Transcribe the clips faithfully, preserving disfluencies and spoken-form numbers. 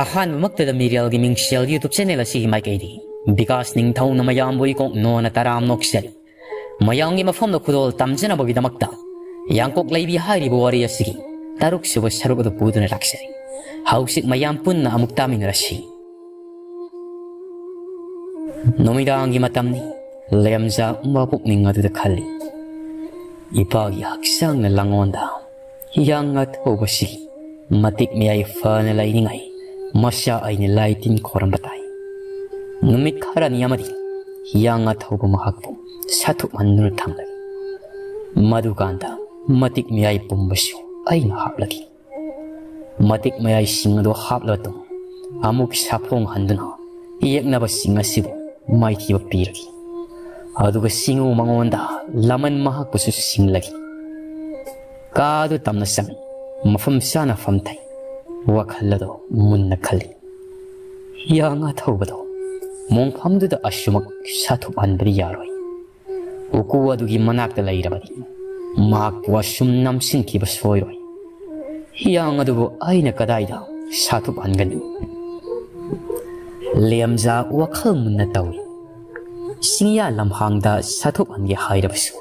ꯑꯍꯥꯟꯕꯃꯛꯇꯗ ꯃꯤꯔꯦꯜꯒꯤ ꯃꯤꯡꯁꯦꯜ YouTube channel ꯑꯁꯤꯒꯤ ꯃꯥꯏꯀꯩꯗꯒꯤ ꯕꯤꯀꯥꯁ ꯅꯤꯡꯊꯧꯅ ꯃꯌꯥꯝꯕꯨ ꯏꯀꯣꯛ ꯅꯣꯟꯅ ꯇꯔꯥꯝ ꯅꯣꯛꯆꯔꯤ꯫ ꯃꯌꯥꯝꯒꯤ ꯃꯐꯝꯗ ꯈꯨꯗꯣꯜ ꯇꯝꯖꯅꯕꯒꯤꯗꯃꯛꯇ ꯌꯥꯡꯀꯣꯛ ꯂꯩꯕꯤ ꯍꯥꯏꯔꯤꯕ ꯋꯥꯔꯤ ꯑꯁꯤꯒꯤ ꯇꯔꯨꯛꯁꯨꯕ ꯁꯔꯨꯛ ꯑꯗꯨ ꯄꯨꯗꯨꯅ ꯂꯥꯛꯆꯔꯤ꯫ ꯍꯧꯖꯤꯛ ꯃꯌꯥꯝ ꯄꯨꯟꯅ ꯑꯃꯨꯛ ꯇꯥꯃꯤꯟꯅꯔꯁꯤ꯫ ꯅꯨꯃꯤꯗꯥꯡꯒꯤ ꯃꯇꯝꯅꯤ꯫ ꯂꯦꯝꯖꯥ ꯃꯄꯨꯛꯅꯤꯡ ꯑꯗꯨꯗ ꯈꯜꯂꯤ, ꯏꯄꯥꯒꯤ ꯍꯛꯆꯥꯡꯅ ꯂꯉꯣꯟꯗ ꯍꯤꯌꯥꯡ ꯑꯊꯧꯕꯁꯤ ꯃꯇꯤꯛ ꯃꯌꯥꯏ ꯐꯅ ꯂꯩꯅꯤꯡꯉꯥꯏ ꯃꯁꯥ ꯑꯩꯅ ꯂꯥꯏ ꯇꯤꯟ ꯈꯣꯏꯔꯝꯕ ꯇꯥꯏ꯫ ꯅꯨꯃꯤꯠ ꯈꯔꯅꯤ ꯑꯃꯗꯤ ꯍꯤꯌꯥꯡ ꯑꯊꯧꯕ ꯃꯍꯥꯛꯄꯨ ꯁꯥꯊꯨꯞꯍꯟꯗꯨꯅ ꯊꯝꯂꯒꯦ꯫ ꯃꯗꯨꯀꯥꯟꯗ ꯃꯇꯤꯛ ꯃꯌꯥꯏ ꯄꯨꯝꯕꯁꯨ ꯑꯩꯅ ꯍꯥꯞꯂꯒꯦ꯫ ꯃꯇꯤꯛ ꯃꯌꯥꯏꯁꯤꯡ ꯑꯗꯨ ꯍꯥꯞꯂꯕ ꯃꯇꯨꯡ, ꯑꯃꯨꯛ ꯁꯥꯐꯣꯡ ꯍꯟꯗꯨꯅ ꯌꯦꯛꯅꯕꯁꯤꯡ ꯑꯁꯤꯕꯨ ꯃꯥꯏꯊꯤꯕ ꯄꯤꯔꯒꯦ꯫ ꯑꯗꯨꯒ ꯁꯤꯡꯎ ꯃꯉꯣꯟꯗ ꯂꯃꯟ ꯃꯍꯥꯛꯄꯨꯁꯨ ꯁꯤꯡꯂꯒꯦ꯫ ꯀꯥ ꯑꯗꯨ ꯇꯝꯅ ꯆꯪ, ꯃꯐꯝ ꯆꯥꯅ ꯐꯝꯊꯩ꯫ ꯋꯥꯈꯜ ꯑꯗꯨ ꯃꯨꯟꯅ ꯈꯜꯂꯤ꯫ ꯍꯤꯌꯥꯡ ꯑꯊꯧꯕꯗꯣ ꯃꯣꯡꯐꯝꯗꯨꯗ ꯑꯁꯨꯃꯛ ꯁꯥꯊꯨꯞꯍꯟꯕꯗꯤ ꯌꯥꯔꯣꯏ꯫ ꯎꯀꯨ ꯑꯗꯨꯒꯤ ꯃꯅꯥꯛꯇ ꯂꯩꯔꯕꯗꯤ ꯃꯍꯥꯛꯄꯨ ꯑꯁꯨꯝ ꯅꯝꯁꯤꯟꯈꯤꯕ ꯁꯣꯏꯔꯣꯏ꯫ ꯍꯤꯌꯥꯡ ꯑꯗꯨꯕꯨ ꯑꯩꯅ ꯀꯗꯥꯏꯗ ꯁꯥꯊꯨꯞꯍꯟꯒꯅꯤ? ꯂꯦꯝꯖꯥ ꯋꯥꯈꯜ ꯃꯨꯟꯅ ꯇꯧꯏ꯫ ꯆꯤꯡꯌꯥ ꯂꯝꯍꯥꯡꯗ ꯁꯥꯊꯨꯞꯍꯟꯒꯦ ꯍꯥꯏꯔꯕꯁꯨ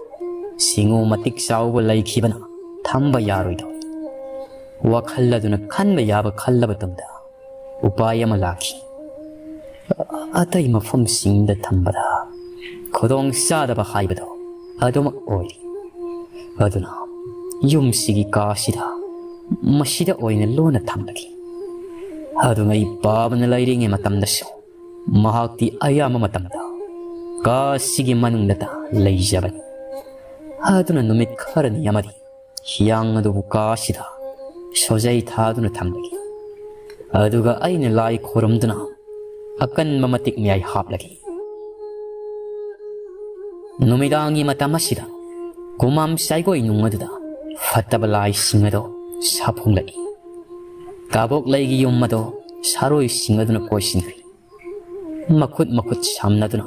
ꯁꯤꯡꯎ ꯃꯇꯤꯛ ꯆꯥꯎꯕ ꯂꯩꯈꯤꯕꯅ ꯊꯝꯕ ꯌꯥꯔꯣꯏꯗꯧꯔꯤ꯫ ꯋꯥꯈꯜ ꯑꯗꯨꯅ ꯈꯟꯕ ꯌꯥꯕ ꯈꯜꯂꯕ ꯇꯨꯡꯗ ꯎꯄꯥꯏ ꯑꯃ ꯂꯥꯛꯈꯤ꯫ ꯑꯇꯩ ꯃꯐꯝꯁꯤꯡꯗ ꯊꯝꯕꯗ ꯈꯨꯗꯣꯡ ꯆꯥꯗꯕ ꯍꯥꯏꯕꯗꯣ ꯑꯗꯨꯃꯛ ꯑꯣꯏꯔꯤ꯫ ꯑꯗꯨꯅ ꯌꯨꯝꯁꯤꯒꯤ ꯀꯥꯁꯤꯗ ꯃꯁꯤꯗ ꯑꯣꯏꯅ ꯂꯣꯟꯅ ꯊꯝꯂꯒꯦ꯫ ꯑꯗꯨꯅ ꯑꯩ ꯄꯥꯕꯅ ꯂꯩꯔꯤꯉꯩ ꯃꯇꯝꯗꯁꯨ ꯃꯍꯥꯛꯇꯤ ꯑꯌꯥꯝꯕ ꯃꯇꯝꯗ ꯀꯥꯁꯤꯒꯤ ꯃꯅꯨꯡꯗꯇ ꯂꯩꯖꯕꯅꯤ꯫ ꯑꯗꯨꯅ ꯅꯨꯃꯤꯠ ꯈꯔꯅꯤ ꯑꯃꯗꯤ ꯍꯤꯌꯥꯡ ꯑꯗꯨꯕꯨ ꯀꯥꯁꯤꯗ ꯁꯣꯖꯩ ꯊꯥꯗꯨꯅ ꯊꯝꯂꯒꯦ꯫ ꯑꯗꯨꯒ ꯑꯩꯅ ꯂꯥꯏ ꯈꯣꯏꯔꯝꯗꯨꯅ ꯑꯀꯟꯕ ꯃꯇꯤꯛ ꯃꯌꯥꯏ ꯍꯥꯞꯂꯒꯦ꯫ ꯅꯨꯃꯤꯗꯥꯡꯒꯤ ꯃꯇꯝ ꯑꯁꯤꯗ ꯀꯨꯃꯥꯝ ꯆꯥꯏꯒꯣꯏ ꯅꯨꯡ ꯑꯗꯨꯗ ꯐꯠꯇꯕ ꯂꯥꯏꯁꯤꯡ ꯑꯗꯨ ꯁꯥꯐꯣꯡꯂꯛꯏ꯫ ꯀꯥꯕꯣꯛ ꯂꯩꯒꯤ ꯌꯨꯝ ꯑꯗꯨ ꯁꯥꯔꯣꯏꯁꯤꯡ ꯑꯗꯨꯅ ꯀꯣꯏꯁꯤꯟꯈ꯭ꯔꯦ꯫ ꯃꯈꯨꯠ ꯃꯈꯨꯠ ꯁꯝꯅꯗꯨꯅ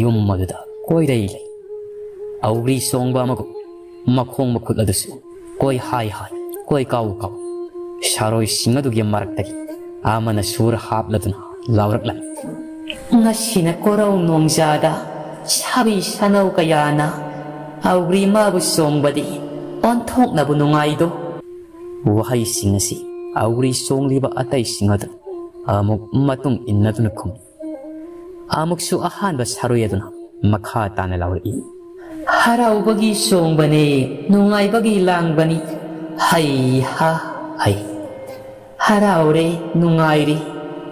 ꯌꯨꯝ ꯑꯗꯨꯗ ꯀꯣꯏꯔꯩ ꯂꯩ꯫ ꯑꯧꯔꯤ ꯆꯣꯡꯕ ꯑꯃꯒꯨꯝ ꯃꯈꯣꯡ ꯃꯈꯨꯠ ꯑꯗꯨꯁꯨ ꯀꯣꯏ ꯍꯥꯏ ꯍꯥꯏ, ꯀꯣꯏ ꯀꯥꯎ ꯀꯥꯎ ꯁꯥꯔꯣꯏꯁꯤꯡ ꯑꯗꯨꯒꯤ ꯃꯔꯛꯇꯒꯤ ꯑꯃꯅ ꯁꯨꯔ ꯍꯥꯞꯂꯗꯨꯅ ꯂꯥꯎꯔꯛꯂꯝꯃꯤ꯫ ꯉꯁꯤꯅ ꯀꯣꯔꯧ ꯅꯣꯡꯖꯥꯗ ꯁꯥꯕꯤ ꯁꯥꯅꯧ ꯀꯌꯥꯅ ꯑꯧꯒ꯭ꯔꯤ ꯃꯥꯕꯨ ꯆꯣꯡꯕꯗꯤ ꯑꯣꯟꯊꯣꯛꯅꯕꯨ ꯅꯨꯡꯉꯥꯏꯗꯣ꯫ ꯋꯥꯍꯩꯁꯤꯡ ꯑꯁꯤ ꯑꯧꯒ꯭ꯔꯤ ꯆꯣꯡꯂꯤꯕ ꯑꯇꯩꯁꯤꯡ ꯑꯗꯨ ꯑꯃꯨꯛ ꯃꯇꯨꯡ ꯏꯟꯅꯗꯨꯅ ꯈꯨꯝꯃꯤ꯫ ꯑꯃꯨꯛꯁꯨ ꯑꯍꯥꯟꯕ ꯁꯥꯔꯣꯏ ꯑꯗꯨꯅ ꯃꯈꯥ ꯇꯥꯅ ꯂꯥꯎꯔꯛꯏ꯫ ꯍꯔꯥꯎꯕꯒꯤ ꯆꯣꯡꯕꯅꯦ, ꯅꯨꯡꯉꯥꯏꯕꯒꯤ ꯂꯥꯡꯕꯅꯤ꯫ ꯍꯩ ꯍꯥ, ꯍꯩ꯫ ꯍꯔꯥꯎꯔꯦ, ꯅꯨꯡꯉꯥꯏꯔꯦ꯫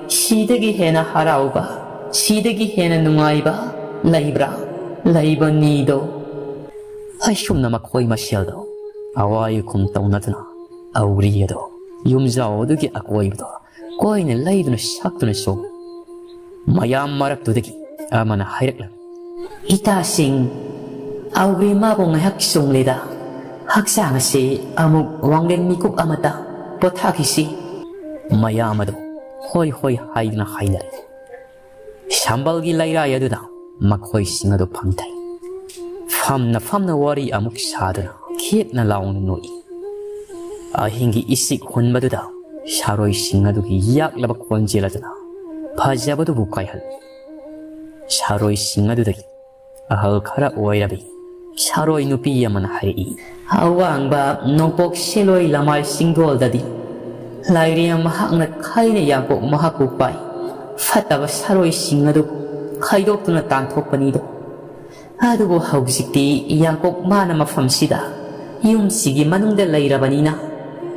ꯁꯤꯗꯒꯤ ꯍꯦꯟꯅ ꯍꯔꯥꯎꯕ, ꯁꯤꯗꯒꯤ ꯍꯦꯟꯅ ꯅꯨꯡꯉꯥꯏꯕ ꯂꯩꯕ꯭ꯔꯥ? ꯂꯩꯕꯅꯤꯗꯣ꯫ ꯑꯁꯨꯝꯅ ꯃꯈꯣꯏ ꯃꯁꯦꯜꯗꯣ ꯑꯋꯥ ꯑꯈꯨꯝ ꯇꯧꯅꯗꯨꯅ ꯑꯧꯔꯤ ꯑꯗꯣ ꯌꯨꯝꯖꯥꯎ ꯑꯗꯨꯒꯤ ꯑꯀꯣꯏꯕꯗꯣ ꯀꯣꯏꯅ ꯂꯩꯗꯨꯅ ꯁꯛꯇꯨꯅ ꯆꯣꯡꯏ꯫ ꯃꯌꯥꯝ ꯃꯔꯛꯇꯨꯗꯒꯤ ꯑꯃꯅ ꯍꯥꯏꯔꯛꯂꯝꯃꯤ, "ꯏꯇꯥꯁꯤꯡ, ꯑꯧꯒ꯭ꯔꯤ ꯃꯥꯕꯨ ꯉꯥꯏꯍꯥꯛ ꯆꯣꯡꯂꯦꯗ, ꯍꯛꯆꯥꯡ ꯑꯁꯤ ꯑꯃꯨꯛ ꯋꯥꯡꯂꯦꯟ ꯃꯤꯀꯨꯞ ꯑꯃꯇ ꯄꯣꯊꯥꯈꯤꯁꯤ꯫" ꯃꯌꯥꯝ ꯑꯗꯨ ꯍꯣꯏ ꯍꯣꯏ ꯍꯥꯏꯗꯨꯅ ꯍꯥꯏꯅꯔꯦ꯫ ꯁꯝꯕꯜꯒꯤ ꯂꯩꯔꯥꯏ ꯑꯗꯨꯗ ꯃꯈꯣꯏꯁꯤꯡ ꯑꯗꯨ ꯐꯝꯊꯩ꯫ ꯐꯝꯅ ꯐꯝꯅ ꯋꯥꯔꯤ ꯑꯃꯨꯛ ꯁꯥꯗꯨꯅ ꯈꯦꯠꯅ ꯂꯥꯎꯅ ꯅꯣꯛꯏ꯫ ꯑꯍꯤꯡꯒꯤ ꯏꯁꯤꯛ ꯍꯨꯟꯕꯗꯨꯗ ꯁꯥꯔꯣꯏꯁꯤꯡ ꯑꯗꯨꯒꯤ ꯌꯥꯛꯂꯕ ꯈꯣꯟꯖꯦꯜ ꯑꯗꯨꯅ ꯐꯖꯕꯗꯨꯕꯨ ꯀꯥꯏꯍꯜꯂꯤ꯫ ꯁꯥꯔꯣꯏꯁꯤꯡ ꯑꯗꯨꯗꯒꯤ ꯑꯍꯜ ꯈꯔ ꯑꯣꯏꯔꯕꯤ ꯁꯥꯔꯣꯏ ꯅꯨꯄꯤ ꯑꯃꯅ ꯍꯥꯏꯔꯛꯏ, "ꯑꯋꯥꯡꯕ ꯅꯣꯡꯄꯣꯛ ꯁꯦꯂꯣꯏ ꯂꯃꯥꯏ ꯆꯤꯡꯗꯣꯜꯗꯗꯤ ꯂꯥꯏꯔꯦꯝ ꯃꯍꯥꯛꯅ ꯈꯥꯏꯅ ꯌꯥꯡꯀꯣꯛ ꯃꯍꯥꯛꯄꯨ ꯄꯥꯏ꯫ ꯐꯠꯇꯕ ꯁꯥꯔꯣꯏꯁꯤꯡ ꯑꯗꯨ ꯈꯥꯏꯗꯣꯛꯇꯨꯅ ꯇꯥꯟꯊꯣꯛꯄꯅꯤꯗꯣ꯫ ꯑꯗꯨꯕꯨ ꯍꯧꯖꯤꯛꯇꯤ ꯌꯥꯡꯀꯣꯛ ꯃꯥꯅ ꯃꯐꯝꯁꯤꯗ ꯌꯨꯝꯁꯤꯒꯤ ꯃꯅꯨꯡꯗ ꯂꯩꯔꯕꯅꯤꯅ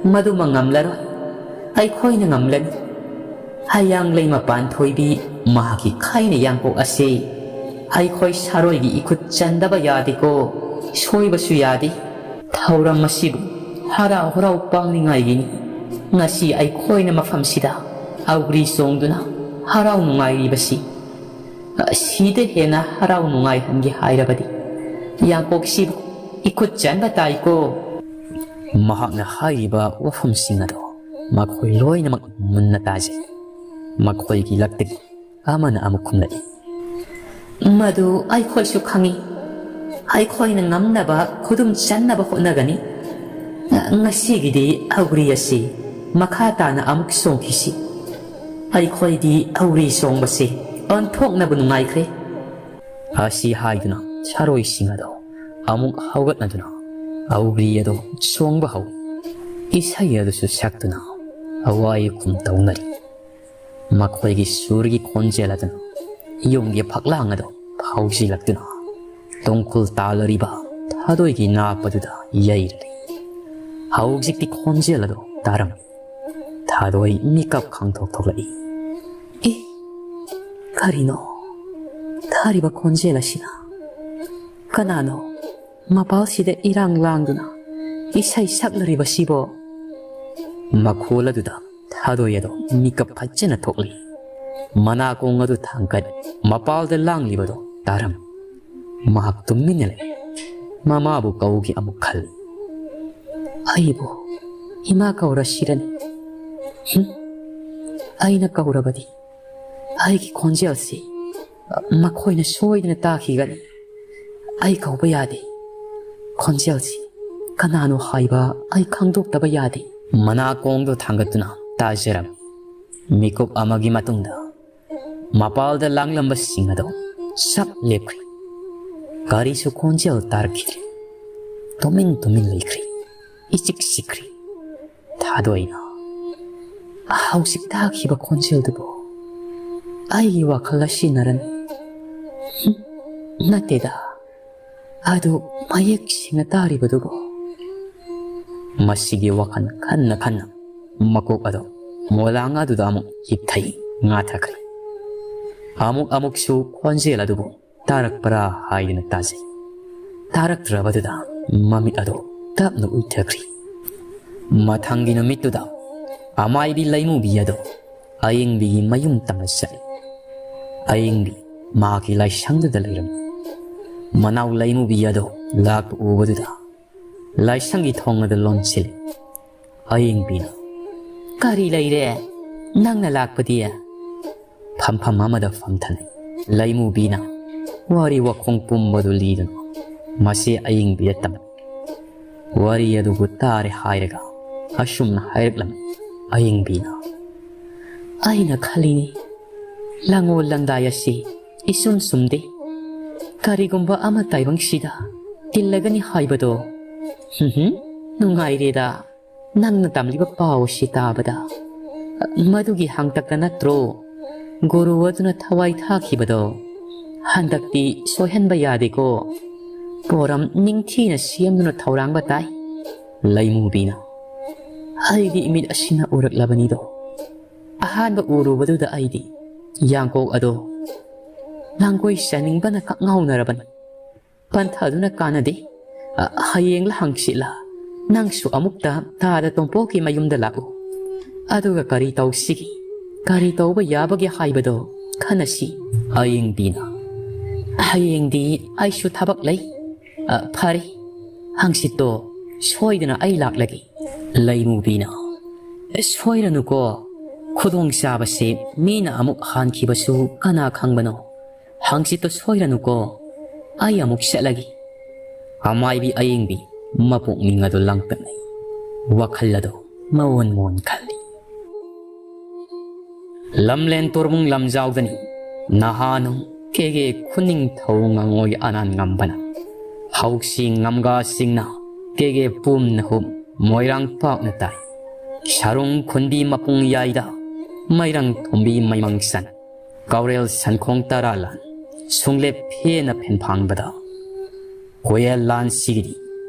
ꯃꯗꯨꯃ ꯉꯝꯂꯔꯣꯏ꯫ ꯑꯩꯈꯣꯏꯅ ꯉꯝꯂꯅꯤ꯫ ꯍꯌꯥꯡꯂꯩ ꯃꯄꯥꯟ ꯊꯣꯏꯕꯤ ꯃꯍꯥꯛꯀꯤ ꯈꯥꯏꯅ ꯌꯥꯡꯀꯣꯛ ꯑꯁꯤ ꯑꯩꯈꯣꯏ ꯁꯥꯔꯣꯏꯒꯤ ꯏꯈꯨꯠ ꯆꯟꯗꯕ ꯌꯥꯗꯦꯀꯣ꯫ ꯁꯣꯏꯕꯁꯨ ꯌꯥꯗꯦ꯫ ꯊꯧꯔꯝ ꯑꯁꯤꯕꯨ ꯍꯔꯥꯎ ꯍꯔꯥꯎ ꯄꯥꯡꯅꯤꯡꯉꯥꯏꯒꯤꯅꯤ ꯉꯁꯤ ꯑꯩꯈꯣꯏꯅ ꯃꯐꯝꯁꯤꯗ ꯑꯧꯒ꯭ꯔꯤ ꯆꯣꯡꯗꯨꯅ ꯍꯔꯥꯎ ꯅꯨꯡꯉꯥꯏꯔꯤꯕꯁꯤ꯫ ꯑꯁꯤꯗ ꯍꯦꯟꯅ ꯍꯔꯥꯎ ꯅꯨꯡꯉꯥꯏꯍꯟꯒꯦ ꯍꯥꯏꯔꯕꯗꯤ ꯌꯥꯡꯀꯣꯛꯁꯤꯕꯨ ꯏꯈꯨꯠ ꯆꯟꯕ ꯇꯥꯏꯀꯣ꯫" ꯃꯍꯥꯛꯅ ꯍꯥꯏꯔꯤꯕ ꯋꯥꯐꯝꯁꯤꯡ ꯑꯗꯣ ꯃꯈꯣꯏ ꯂꯣꯏꯅꯃꯛ ꯃꯨꯟꯅ ꯇꯥꯖꯩ꯫ ꯃꯈꯣꯏꯒꯤ ꯂꯛꯇꯒꯤ ꯑꯃꯅ ꯑꯃꯨꯛ ꯈꯨꯝꯂꯛꯏ, "ꯃꯗꯨ ꯑꯩꯈꯣꯏꯁꯨ ꯈꯪꯏ꯫ ꯑꯩꯈꯣꯏꯅ ꯉꯝꯅꯕ ꯈꯨꯗꯨꯝ ꯆꯟꯅꯕ ꯍꯣꯠꯅꯒꯅꯤ꯫ ꯉꯁꯤꯒꯤꯗꯤ ꯑꯧꯒ꯭ꯔꯤ ꯑꯁꯤ ꯃꯈꯥ ꯇꯥꯅ ꯑꯃꯨꯛ ꯆꯣꯡꯈꯤꯁꯤ꯫ "ꯑꯩꯈꯣꯏꯗꯤ ꯑꯧꯔꯤ ꯆꯣꯡꯕꯁꯤ ꯑꯣꯟꯊꯣꯛꯅꯕ ꯅꯨꯡꯉꯥꯏꯈ꯭ꯔꯦ"꯫ ꯑꯁꯤ ꯍꯥꯏꯗꯨꯅ ꯁꯥꯔꯣꯏꯁꯤꯡ ꯑꯗꯣ ꯑꯃꯨꯛ ꯍꯧꯒꯠꯅꯗꯨꯅ ꯑꯧꯔꯤ ꯑꯗꯣ ꯆꯣꯡꯕ ꯍꯧꯏ꯫ ꯏꯁꯩ ꯑꯗꯨꯁꯨ ꯁꯛꯇꯨꯅ ꯑꯋꯥꯏ ꯑꯈꯨꯝ ꯇꯧꯅꯔꯤ꯫ ꯃꯈꯣꯏꯒꯤ ꯁꯨꯔꯒꯤ ꯈꯣꯟꯖꯦꯜ ꯑꯗꯨꯅ ꯌꯨꯝꯒꯤ ꯐꯛꯂꯥꯡ ꯑꯗꯨ ꯐꯥꯎꯖꯤꯜꯂꯛꯇꯨꯅ ꯇꯣꯡꯈꯨꯜ ꯇꯥꯂꯔꯤꯕ ꯊꯥꯗꯣꯏꯒꯤ ꯅꯥꯞ ꯑꯗꯨꯗ ꯌꯩꯔꯦ꯫ ꯍꯧꯖꯤꯛꯇꯤ ꯈꯣꯟꯖꯦꯜ ꯑꯗꯨ ꯇꯥꯔꯝꯃꯤ꯫ ꯊꯥꯗꯣꯏ ꯃꯤꯀꯞ ꯈꯪꯊꯣꯛ ꯊꯣꯛꯂꯛꯏ꯫ "ꯑꯦ, ꯀꯔꯤꯅꯣ ꯊꯥꯔꯤꯕ ꯈꯣꯟꯖꯦꯜ ꯑꯁꯤꯅ? ꯀꯅꯥꯅꯣ ꯃꯄꯥꯜꯁꯤꯗ ꯏꯔꯥꯡ ꯂꯥꯡꯗꯨꯅ ꯏꯁꯩ ꯁꯛꯅꯔꯤꯕꯁꯤꯕꯣ?" ꯃꯈꯣꯜ ꯑꯗꯨꯗ ꯊꯥꯗꯣꯏ ꯑꯗꯣ ꯃꯤꯀꯞ ꯐꯖꯅ ꯊꯣꯛꯂꯤ꯫ ꯃꯅꯥꯀꯣꯡ ꯑꯗꯨ ꯊꯥꯡꯒꯠ ꯃꯄꯥꯜꯗ ꯂꯥꯡꯂꯤꯕꯗꯣ ꯇꯥꯔꯝ꯫ ꯃꯍꯥꯛ ꯇꯨꯃꯤꯟꯅ ꯂꯩ꯫ ꯃꯃꯥꯕꯨ ꯀꯧꯒꯦ ꯑꯃꯨꯛ ꯈꯜꯂꯤ꯫ "ꯑꯩꯕꯨ ꯏꯃꯥ ꯀꯧꯔꯁꯤꯔꯅꯤ? ꯍꯨꯝ? ꯑꯩꯅ ꯀꯧꯔꯕꯗꯤ ꯑꯩꯒꯤ ꯈꯣꯟꯖꯦꯜꯁꯤ ꯃꯈꯣꯏꯅ ꯁꯣꯏꯗꯅ ꯇꯥꯈꯤꯒꯅꯤ꯫ ꯑꯩ ꯀꯧꯕ ꯌꯥꯗꯦ꯫ ꯈꯣꯟꯖꯦꯜꯁꯤ ꯀꯅꯥꯅꯣ ꯍꯥꯏꯕ ꯑꯩ ꯈꯪꯗꯣꯛꯇꯕ ꯌꯥꯗꯦ"꯫ ꯃꯅꯥꯀꯣꯡꯗꯣ ꯊꯥꯡꯒꯠꯇꯨꯅ ꯇꯥꯖꯔꯝꯃꯤ꯫ ꯃꯤꯀꯨꯞ ꯑꯃꯒꯤ ꯃꯇꯨꯡꯗ ꯃꯄꯥꯜꯗ ꯂꯥꯡꯂꯝꯕꯁꯤꯡ ꯑꯗꯣ ꯆꯞ ꯂꯦꯞꯈ꯭ꯔꯦ꯫ ꯀꯔꯤꯁꯨ ꯈꯣꯟꯖꯦꯜ ꯇꯥꯔꯛꯈꯤꯗ꯭ꯔꯦ꯫ ꯇꯨꯃꯤꯟ ꯇꯨꯃꯤꯟ ꯂꯩꯈ꯭ꯔꯦ꯫ ꯏꯆꯤꯛ ꯆꯤꯛꯈ꯭ꯔꯦ꯫ ꯊꯥꯗꯣꯏꯅ ꯍꯧꯖꯤꯛ ꯇꯥꯈꯤꯕ ꯈꯣꯟꯖꯦꯜꯗꯨꯕꯨ ꯑꯩꯒꯤ ꯋꯥꯈꯜ ꯑꯁꯤꯅꯔꯅꯤ? ꯍꯨꯝ, ꯅꯠꯇꯦꯗ, ꯑꯗꯨ ꯃꯌꯦꯛ ꯁꯦꯡꯅ ꯇꯥꯔꯤꯕꯗꯨꯕꯨ꯫ ꯃꯁꯤꯒꯤ ꯋꯥꯈꯜ ꯈꯟꯅ ꯈꯟꯅ ꯃꯀꯣꯛ ꯑꯗꯨ ꯃꯣꯂꯥꯡ ꯑꯗꯨꯗ ꯑꯃꯨꯛ ꯍꯤꯞꯊꯩ, ꯉꯥꯊꯈ꯭ꯔꯦ꯫ ꯑꯃꯨꯛ ꯑꯃꯨꯛꯁꯨ ꯈꯣꯟꯖꯦꯜ ꯑꯗꯨꯕꯨ ꯇꯥꯔꯛꯄ꯭ꯔꯥ ꯍꯥꯏꯗꯨꯅ ꯇꯥꯖꯩ꯫ ꯇꯥꯔꯛꯇ꯭ꯔꯕꯗꯨꯗ ꯃꯃꯤꯠ ꯑꯗꯨ ꯇꯞꯅ ꯎꯏꯊꯈ꯭ꯔꯦ꯫ ꯃꯊꯪꯒꯤ ꯅꯨꯃꯤꯠꯇꯨꯗ ꯑꯃꯥꯏꯕꯤ ꯂꯩꯃꯨꯕꯤ ꯑꯗꯨ ꯑꯌꯤꯡꯕꯤꯒꯤ ꯃꯌꯨꯝ ꯇꯝꯅ ꯆꯠꯂꯤ꯫ ꯑꯌꯤꯡꯕꯤ ꯃꯍꯥꯛꯀꯤ ꯂꯥꯏꯁꯪꯗꯨꯗ ꯂꯩꯔꯝꯃꯤ꯫ ꯃꯅꯥꯎ ꯂꯩꯃꯨꯕꯤ ꯑꯗꯨ ꯂꯥꯛꯄ ꯎꯕꯗꯨꯗ ꯂꯥꯏꯁꯪꯒꯤ ꯊꯣꯡ ꯑꯗꯨ ꯂꯣꯟꯁꯤꯜꯂꯤ꯫ ꯑꯌꯤꯡꯕꯤꯅ, "ꯀꯔꯤ ꯂꯩꯔꯦ? ꯅꯪꯅ ꯂꯥꯛꯄꯗꯤ?" ꯐꯝꯐꯝ ꯑꯃꯗ ꯐꯝꯊꯅꯩ꯫ ꯂꯩꯃꯨꯕꯤꯅ ꯋꯥꯔꯤ ꯋꯥꯈꯣꯡ ꯄꯨꯝꯕꯗꯨ ꯂꯤꯗꯨꯅ ꯃꯁꯤ ꯑꯌꯤꯡꯕꯤꯗ ꯇꯝꯃꯤ꯫ ꯋꯥꯔꯤ ꯑꯗꯨꯕꯨ ꯇꯥꯔꯦ ꯍꯥꯏꯔꯒ ꯑꯁꯨꯝꯅ ꯍꯥꯏꯔꯛꯂꯝꯃꯤ꯫ ꯑꯌꯤꯡꯕꯤꯅ, ꯑꯩꯅ ꯈꯜꯂꯤꯅꯤ, ꯂꯪꯉꯣꯜ ꯂꯪꯗꯥꯏ ꯑꯁꯤ ꯏꯁꯨꯝ ꯁꯨꯝꯗꯦ꯫ ꯀꯔꯤꯒꯨꯝꯕ ꯑꯃ ꯇꯥꯏꯕꯪꯁꯤꯗ ꯇꯤꯜꯂꯒꯅꯤ ꯍꯥꯏꯕꯗꯣ꯫ ꯍꯨꯝ ꯍꯨꯝ, ꯅꯨꯡꯉꯥꯏꯔꯦꯗ꯫ ꯅꯪꯅ ꯇꯝꯂꯤꯕ ꯄꯥꯎ ꯑꯁꯤ ꯇꯥꯕꯗ꯫ ꯃꯗꯨꯒꯤ ꯍꯥꯡꯇꯛꯇ ꯅꯠꯇ꯭ꯔꯣ ꯒꯨꯔꯨ ꯑꯗꯨꯅ ꯊꯋꯥꯏ ꯊꯥꯈꯤꯕꯗꯣ? ꯍꯟꯗꯛꯇꯤ ꯁꯣꯏꯍꯟꯕ ꯌꯥꯗꯦꯀꯣ꯫ ꯄꯣꯔꯝ ꯅꯤꯡꯊꯤꯅ ꯁꯦꯝꯗꯨꯅ ꯊꯧꯔꯥꯡꯕ ꯇꯥꯏ꯫ ꯂꯩꯃꯨꯕꯤꯅ, ꯑꯩꯒꯤ ꯏꯃꯤꯠ ꯑꯁꯤꯅ ꯎꯔꯛꯂꯕꯅꯤꯗꯣ꯫ ꯑꯍꯥꯟꯕ ꯎꯔꯨꯕꯗꯨꯗ ꯑꯩꯗꯤ ꯌꯥꯡꯀꯣꯛ ꯑꯗꯣ ꯂꯥꯡꯒꯣꯏ ꯆꯥꯅꯤꯡꯕꯅ ꯀꯛꯉꯥꯎꯅꯔꯕꯅꯤ꯫ ꯄꯟꯊꯗꯨꯅ ꯀꯥꯟꯅꯗꯦ꯫ ꯑ, ꯍꯌꯦꯡꯂ ꯍꯪꯆꯤꯠꯂ ꯅꯪꯁꯨ ꯑꯃꯨꯛꯇ ꯇꯥꯗ ꯇꯣꯝꯄꯣꯛꯀꯤ ꯃꯌꯨꯝꯗ ꯂꯥꯛꯎ꯫ ꯑꯗꯨꯒ ꯀꯔꯤ ꯇꯧꯁꯤꯒꯦ, ꯀꯔꯤ ꯇꯧꯕ ꯌꯥꯕꯒꯦ ꯍꯥꯏꯕꯗꯣ ꯈꯟꯅꯁꯤ꯫ ꯑꯌꯦꯡꯕꯤꯅ, ꯍꯌꯦꯡꯗꯤ ꯑꯩꯁꯨ ꯊꯕꯛ ꯂꯩ꯫ ꯑ, ꯐꯔꯦ, ꯍꯪꯆꯤꯠꯇꯣ ꯁꯣꯏꯗꯅ ꯑꯩ ꯂꯥꯛꯂꯒꯦ꯫ ꯂꯩꯃꯨꯕꯤꯅ, ꯁꯣꯏꯔꯅꯨꯀꯣ, ꯈꯨꯗꯣꯡꯆꯥꯕꯁꯦ ꯃꯤꯅ ꯑꯃꯨꯛ ꯍꯥꯟꯈꯤꯕꯁꯨ ꯀꯅꯥ ꯈꯪꯕꯅꯣ꯫ ꯍꯪꯆꯤꯠꯇꯣ ꯁꯣꯏꯔꯅꯨꯀꯣ, ꯑꯩ ꯑꯃꯨꯛ ꯆꯠꯂꯒꯦ꯫ ꯑꯃꯥꯏꯕꯤ ꯑꯌꯦꯡꯕꯤ ꯃꯄꯨꯛꯅꯤꯡ ꯑꯗꯨ ꯂꯥꯡꯇꯛꯅꯩ꯫ ꯋꯥꯈꯜ ꯑꯗꯨ ꯃꯑꯣꯟ ꯃꯑꯣꯟ ꯈꯜꯂꯤ꯫ ꯂꯝꯂꯦꯟ ꯇꯣꯔꯕꯨꯡ ꯂꯝꯖꯥꯎꯗꯅꯤ ꯅꯍꯥꯅꯨꯡ ꯀꯦꯒꯦ ꯈꯨꯅꯤꯡꯊꯧ ꯉꯥꯉꯣꯏ ꯑꯅꯥꯟ ꯉꯝꯕꯅ ꯍꯧꯁꯤ ꯉꯝꯒꯥꯁꯤꯡꯅ ꯀꯦꯒꯦ ꯄꯨꯝꯅ ꯍꯨꯞ ꯃꯣꯏꯔꯥꯡ ꯄꯥꯛꯅ ꯇꯥꯏ꯫ ꯁꯥꯔꯨꯡ ꯈꯨꯟꯕꯤ ꯃꯄꯨꯡ ꯌꯥꯏꯗ ꯃꯩꯔꯪ ꯊꯣꯝꯕꯤ ꯃꯩꯃꯪ ꯁꯟ ꯀꯥꯎꯔꯦꯜ ꯁꯟꯈꯣꯡ ꯇꯔꯥ ꯂꯥꯟ ꯁꯨꯡꯂꯦꯞ ꯐꯦꯅ ꯐꯦꯟꯐꯥꯡꯕꯗ ꯀꯣꯌꯦꯜ ꯂꯥꯟꯁꯤꯒꯤꯗꯤ